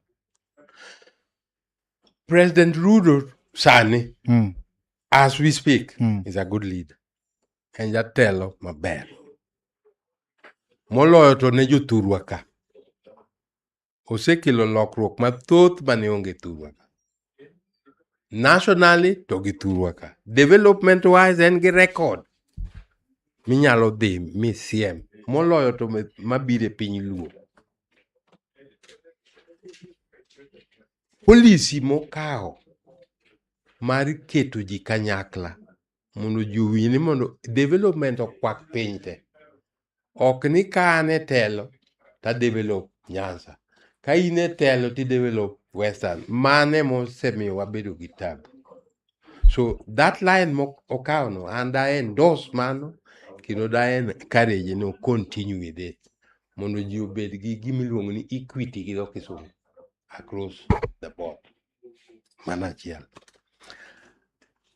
President Ruto sani as we speak is a good leader. En jatelo maber. Moloyo to ne jothurwa ka. Osekelo lokruok mathoth mane onge thurwa ka. Nationally to gi thurwa ka. Development wise en gi record minyalo dhi misiem. Moloyo to mabiro e piny Luo. Policy mokawo mar keto ji kanyakla mondo ji owinj ni mondo development okwak piny te. Ok ni ka an e telo to a develop Nyanza. Ka in e telo to i develop Western. Mano emosemiyo wabedo gi tabu. So that line mokawo no an da endorse mano kendo da encourage ni o continue with it mondo ji obed gi gima iluongo ni equity gi dho kisungu across the board. Mano achiel.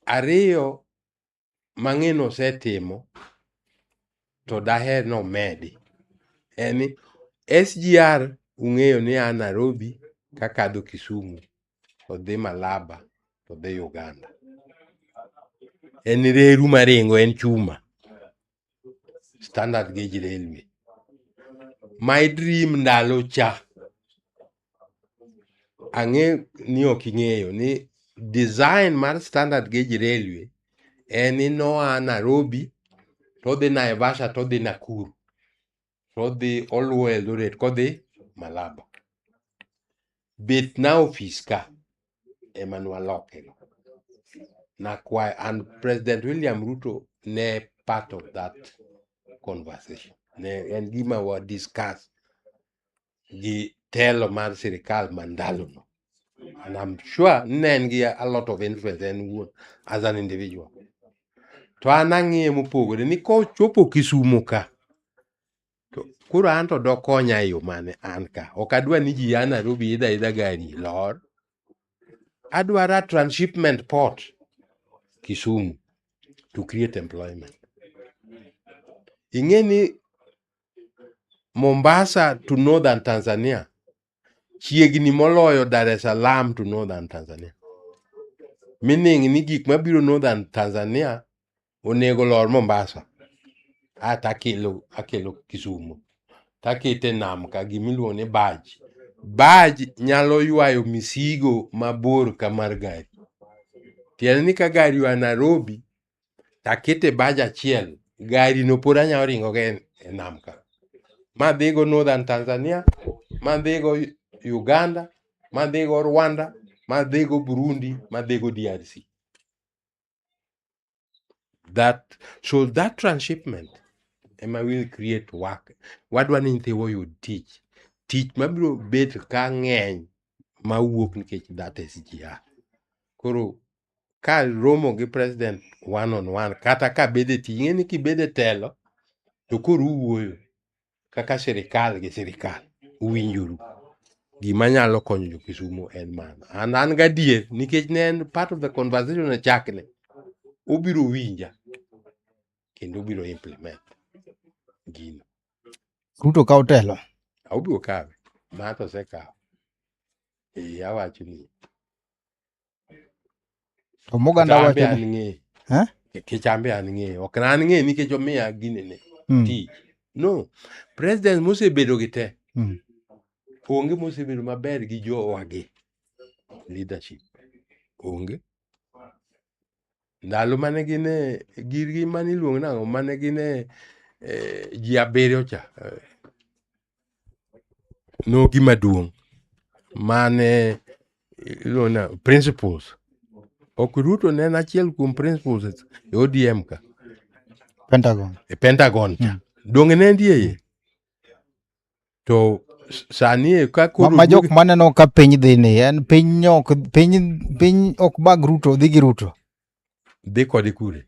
Ariyo mang'e nosetimo to daher nomedi en ni SGR ung'eyo ni a Nairobi kakadho Kisumu to dhi Malaba to dhi Uganda. En reru maringo en chuma. Standard gauge railway. My dream ndalo cha ang'e ni ok ing'eyo ni design mar standard gauge railway en ni noa Nairobi to odhi Naivasha to odhi Nakuru to odhi oluwo Eldoret kodhi Malaba. Bet na ofis ka ema nwaloke go. Nakwayo and President William Ruto ne part of that conversation. Ne en gima wa discuss gi telo mar sirikal ma ndalono. And I'm sure ne en gi a lot of influence en wuon as an individual. To an ang'iye mopogore ni kochopo Kisumu ka to koro an to dokonya e yo mane an ka. Ok adwa ni ji a Nairobi idho aidha gari lor. Adwaro a transshipment port Kisumu to create employment. Ing'e ni Mombasa to Northern Tanzania chiegni moloyo Dar es Salaam to Northern Tanzania. Meaning ni gik mabiro Northern Tanzania onego lor Mombasa. Ata akelo Kisumu. Takete nam ka gimiluongo ni barge. Barge nyalo ywayo misigo mabor ka mar gari. Tiende ni ka gari oa Nairobi takete barge achiel, gari no pod anyalo ringo go e nam ka. Ma dhigo Northern Tanzania, ma dhigo Uganda, ma dhigo Rwanda, ma dhigo Burundi, ma dhigo DRC. That so that transshipment ema will create work. Wadwa ni nyithiwa oyud tich. Tich mabiro bet ka ng'eny mawuok nikech that SGR. Koro ka romo gi president one on one kata ka bedo e tich, ing'e ni kibedo e telo to koro uwuoyo kaka sirikal gi sirikal uwinjoru. Gima nyalo konyo jo Kisumu en mano. An an gadier nikech ne en part of the conversation e chakne. Obiro winja kendo obiro implement gino. Ruto kawo telo. Obiro kawe. Ma to osekawo. Ee, awacho ni. To moganda Kichambe wacho an ni ng'e. Eh? Kichambe an ng'e. Ok an ng'e nikech omiya ginene. Tich. No. President mosebedo gi te. Onge mosebedo maber gi jowagi. Leadership. Onge. Ndalo mane gin e girgi mane iluongo nang'o mane gin e ji abiriyo cha. No gima duong' mane iluongo na principles. Ok Ruto ne en achiel kuom principles e ODM ka. Pentagon. E Pentagon cha. Donge ne entie iye? To sani e ka koro Ma jok maneno ka piny dhi ni en piny ok piny ok bag Ruto dhi gi Ruto. Dhi kode kure?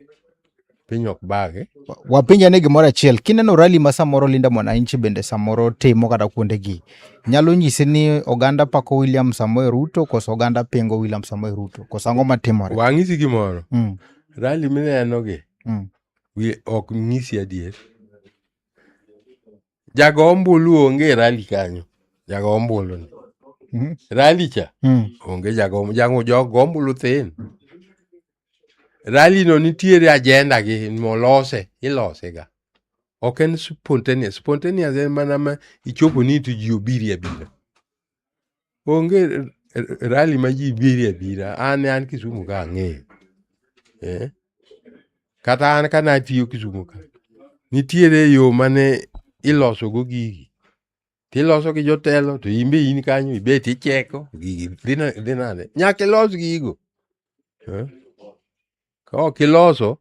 Piny ok bage. Wapenja ne gimoro achiel, kineno rally ma samoro Linda Mwananchi bende samoro timo kata kuonde gi, nyalo nyisi ni oganda pako William Samoei Ruto koso oganda pingo William Samoei Ruto koso ang'o matimore? Wang'isi gimoro. Rally mineno gi ok nyisi adier. Jago ombulu onge e rally kanyo. Jago ombulu ni. Rally cha onge jago jago jogo ombulu thin. Rally no nitiere agenda gi molose, ilose ga. Ok en spontaneous. Spontaneous en mana ma ichopo ni to ji obiri abira. Onge rally ma ji biri abira. An an Kisumu ka ang'eyo. Kata an ka natiyo Kisumu ka. Nitiere yo mane iloso go gigi. Tiloso gi jotelo to in be in kanyo ibet icheko gigi dhi nade. Nyaka ilos gigo. Ka ok iloso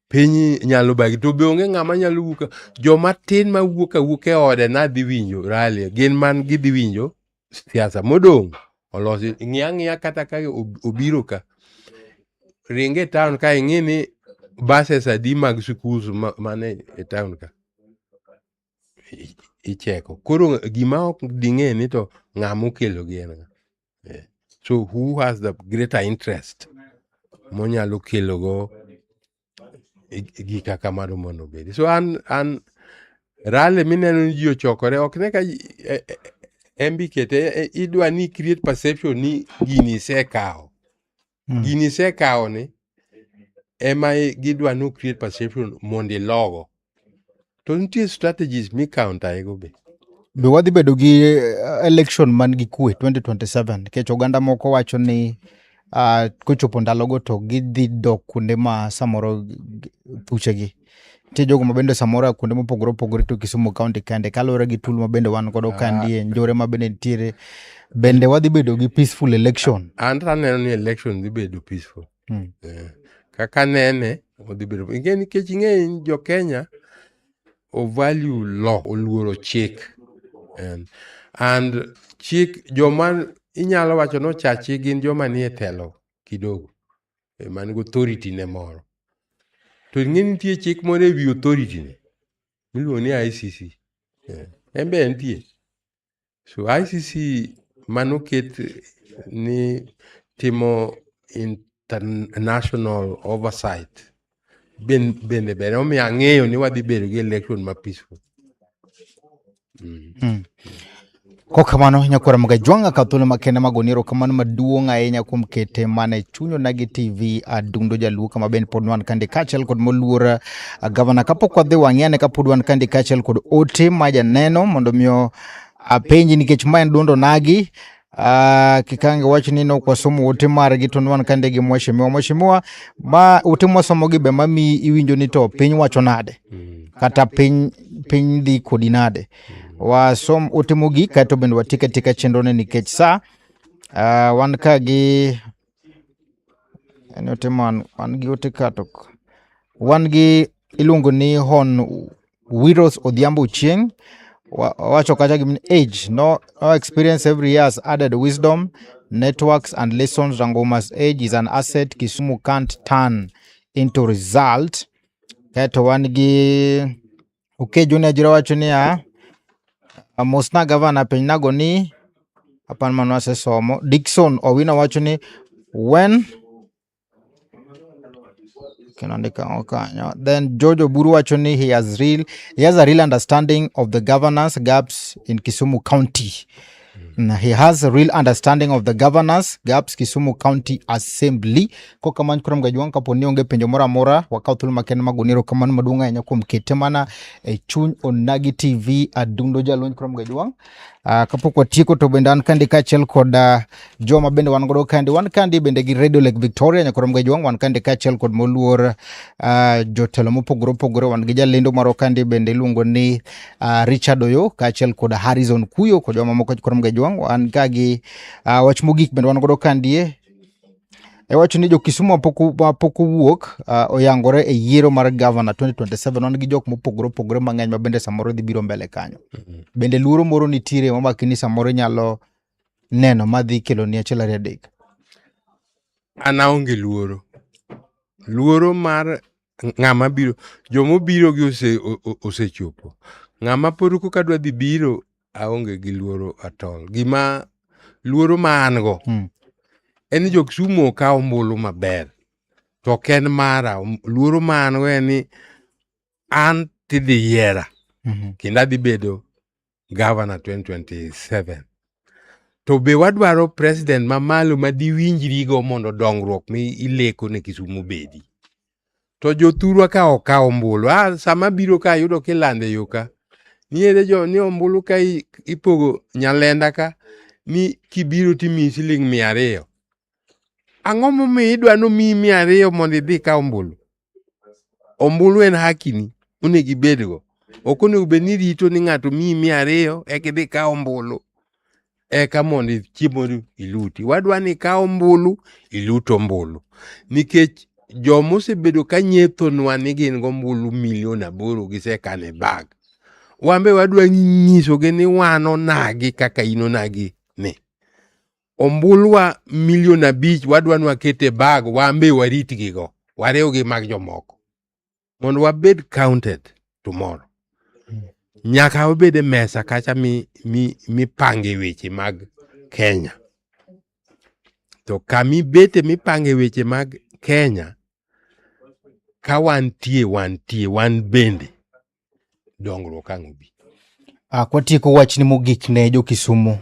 piny nyalo bagi to be onge ng'ama nyalo wuok. Joma tin ma wuok awuok e ode nadhi winjo rally gin man gidhi winjo siasa modong' olosi. Ng'i ang'iya kata ka obiro ka. Ringe e town ka ing'i ni buses adi mag schools mane e town ka. Icheko. Koro gima ok ding'e ni to ng'ama okelo gi en ng'a. So who has the greater interest monyalo kelo go gik kaka mano mondo obedi. So an rally mineno ni ji ochokore ok ne ka MB kete idwa ni create perception ni gini isekawo. Gini isekawo ni ema gidwa ni create perception mondo ilogo. To nitie strategies mi counter go be. Be wadhi bedo gi election man gi kwe 2027 nikech oganda moko wacho ni kochopo ndalogo to gidhi dok kuonde ma samoro thuchegi. Nitie jogo ma bende samoro a kuonde mopogore opogore to Kisumu County kende kaluwore gi tul ma bende wan godo kandie, njore ma bende nitiere. Bende wadhi bedo gi peaceful election. An to aneno ni election dhi bedo peaceful. Kaka nene odhi bedo. Ing'e nikech ing'e jo Kenya o value law, oluoro chik. And chik joma inyalo wacho ni ocha chik gin joma nie telo kidogo. Man gi authority ne moro. To ing'e nitie chik moro ewi authority ni miluongo ni ICC. En be entie. So ICC manoket ni timo international oversight bende ber omiyo ang'eyo ni wadhi bedo gi election ma peaceful. Kokamano nyakwara Magajwang'a ka thuolo makende magoni erokamano maduong' ahinya kuom kete mana e chuny Onagi TV Adundo Jaluo kama bende pod wan kande kaachiel kod moluor gavana. Kapok wadhi wang'e kapod wan kande kaachiel kod ote ma janeno mondo miyo apenji nikech ma en duond Onagi. Kikange wach ni nok wasomo ote margi to wan kande gi mheshimiwa. Mheshimiwa, ma ote mwasomo gi be mamiyi iwinjo ni to piny wacho nade? Kata piny dhi kodi nade. Wasom ote mogik kaeto bende watiek atieka chenro ni nikech sa wan ka gi en ote man wan gi ote ka to wan gi iluongo ni Hon Wiros Odhiambo Ochieng. Wacho kacha gi age no, no experience every year has added wisdom, networks and lessons. Rangoma's age is an asset Kisumu can't turn into result. Kaeto wan gi Okejo ne ajira wacho niya, mosna gavana penj nago ni apan mano asesomo. Dickson Owino wacho ni when kendo andika ang'o kanyo. Then George Oburu wacho ni he has a real understanding of the governance gaps in Kisumu County. He has a real understanding of the governance gaps Kisumu County Assembly. Kokamano koro Mgajwang' kapo ni onge penjo moro amora wakaw thuolo makende mag goni erokamano maduong' ahinya kuom kete mana e chuny Onagi TV adundo jalony koro Mgajwang'. Kapok watieko to bende an kandi kaachiel kod joma bende wan godo kandi, wan kandi bende gi Radio Lake Victoria nyakoro Mgajwang', wan kandi kaachiel kod moluor jotelo mopogore opogore, wan gi jalendo moro kandi bende iluongo ni Richard Oyo kaachiel kod Harrison Kuyo kod joma moko koro Mgajwang'. Wan ka gi wach mogik bende wan godo kandie e wacho ni jo Kisumu mapok owuok oyangore e yiero mar governor 2027. Wan gi jok mopogore opogore mang'eny ma bende samoro dhi biro mbele kanyo. Bende luoro moro nitiere mamaki ni samoro inyalo neno madhi kelo ni achiel ariyo adek. An aonge luoro. Luoro mar ng'ama biro, jomobiro gi osechopo. Ng'ama pod koka dwa dhi biro, aonge gi luoro at all. Gima luoro ma an go en ni jo Kisumu okaw ombulu maber. To ok en mara, luoro ma an go en ni an tidhi yiera kendo adhi bedo governor 2027. To be wadwaro president mamalo ma diwinjrigo mondo dongruok mi ileko ne Kisumu bedi. To jothurwa ka okawo ombulu, sama biro ka yudo kilando e yo ka, niere jo ni ombulu ka ipogo Nyalenda ka ni kibiro timiyi siling 200. Ang'o momiyo idwa nomiyi 200 mondo idhi ikaw ombulu? Ombulu en hakini onego ibedgo. Ok onego bed ni irito ni ng'ato miyi 200 eka idhi ikaw ombulu eka mondo chiemo iluti. Wadwa ni ikaw ombulu ilut ombulu nikech joma osebedo ka nyethonwa ni gin gombulu milion 8 gisekano e bag. Wan be wadwa nyisogi ni wan onagi kaka in onagi ni. Ombulwa milion 5 wadwa ni waket e bag, wan be waritgigo, wariwgi mag jomoko mondo wabed counted tomorrow. Nyaka wabed e mesa kacha mipange weche mag Kenya. To kamibete mipange weche mag Kenya, ka wantie wantie wan bende dongruok ang' obi. Kwatieko wachni mogik ne jo Kisumu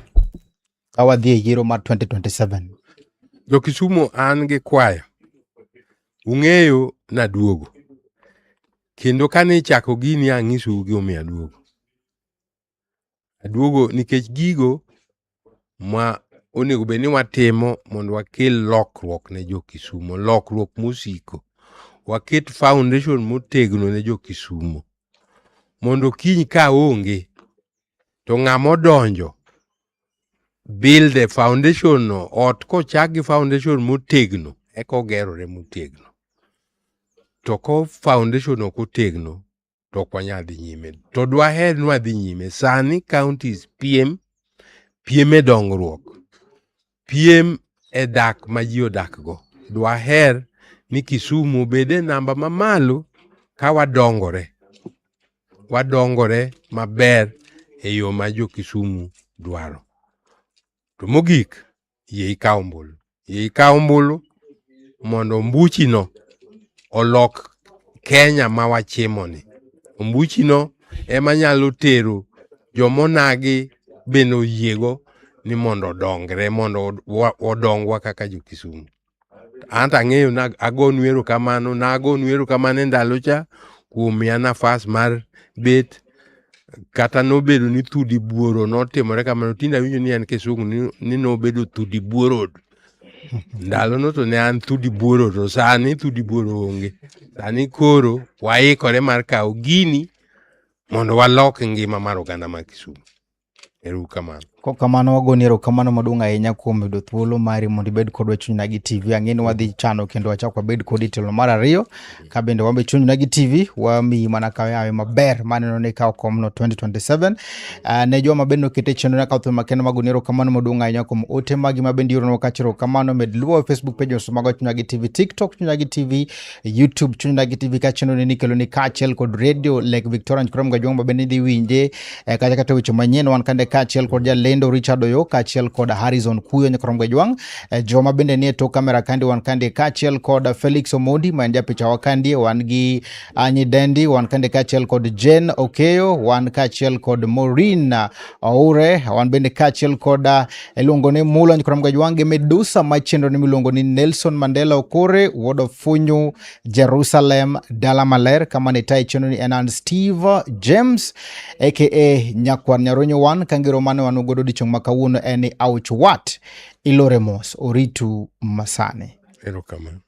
ka wadhi e yiero mar 2027. Jo Kisumu an gi kwayo. Ung'eyo naduogo. Kendo kane ichako gini ang'isou gimomiyo aduogo. Aduogo nikech gigo ma onego bed ni watimo mondo wakel lokruok ne jo Kisumu, lokruok mosiko. Waket foundation motegno ne jo Kisumu. Mondo kiny ka onge to ng'ama odonjo build the foundation no, ot kochak gi foundation motegno eka ogerore motegno. To ko foundation ok otegno to ok wanyal dhi nyime. To dwaher ni wadhi nyime. Sani counties piem, piem e dongruok, piem e dak ma ji odak go. Dwaher ni Kisumu obed e namba mamalo ka wadongore. Wadongore maber e yo ma jo Kisumu dwaro. To mogik, yie ikaw ombulu. Yie ikaw ombulu mondo ombuchino olok Kenya ma wachimoni. Ombuchino ema nyalo tero jomonagi bende oyiego ni mondo odongre mondo odongwa kaka jo Kisumu. An to ang'eyo na agonu erokamano, nagonu erokamano e ndalo cha kuom miya nafas mar bet kata nobedo ni thudi buoro notimore kamano. Tinde awinjo ni en kisungu ni nobedo thudi buoro. Ndalono to ne an thudi buoro to sani thudi buoro onge. Sani koro waikore mar kawo gini. Mondo walok ngima mar oganda mar Kisumu. Ero uru kamano. Kamano wagoni erokamano maduong' ahinya kuom yudo thuolo mari mondo ibed kodwa Chuny Nagi TV. Ang'e ni wadhi chano kendo wachak wabed kodi tielo mar ariyo ka bende wan be Chuny Nagi TV wamiyi mana kayawe maber maneno ni ikawo komno 2027. Ne joma bende okete chenro na kawo makende magoni erokamano maduong' ahinya kuom ote magi ma bende ioronwa kacha erokamano. Med luwo Facebook page mago Chuny Nagi TV, TikTok Chuny Nagi TV, YouTube Chuny Nagi TV ka chenro ni nikelo ni kaachiel kod radio Lake Victoria Nchukuru Mgajwang' ma bende idhi winje kacha kata weche manyien wan kande kaachiel kod jalendo Richard Oyo kaachiel kod Harrison Kuyo Nyakwar Mgajwang' joma bende nie tok kamera kandi wan kande kaachiel kod Felix Omondi ma en japicha wa kandie wan gi Anyi Dendi wan kande kaachiel kod Jane Okeyo wan kaachiel kod Maureen Oure wan bende kaachiel kod iluongo ni Mula Nyakwar Mgajwang' gi Medusa ma chenro ni miluongo ni Nelson Mandela Okore wuod Ofunyu Jerusalem dala maler kama ne tayi chenro ni en an Steve James aka Nyakwar Nyaronyo wan kangero mane wan godo odiochieng' ma kawuono en ni ouch wat ilore mos oritu masani. Erokamano.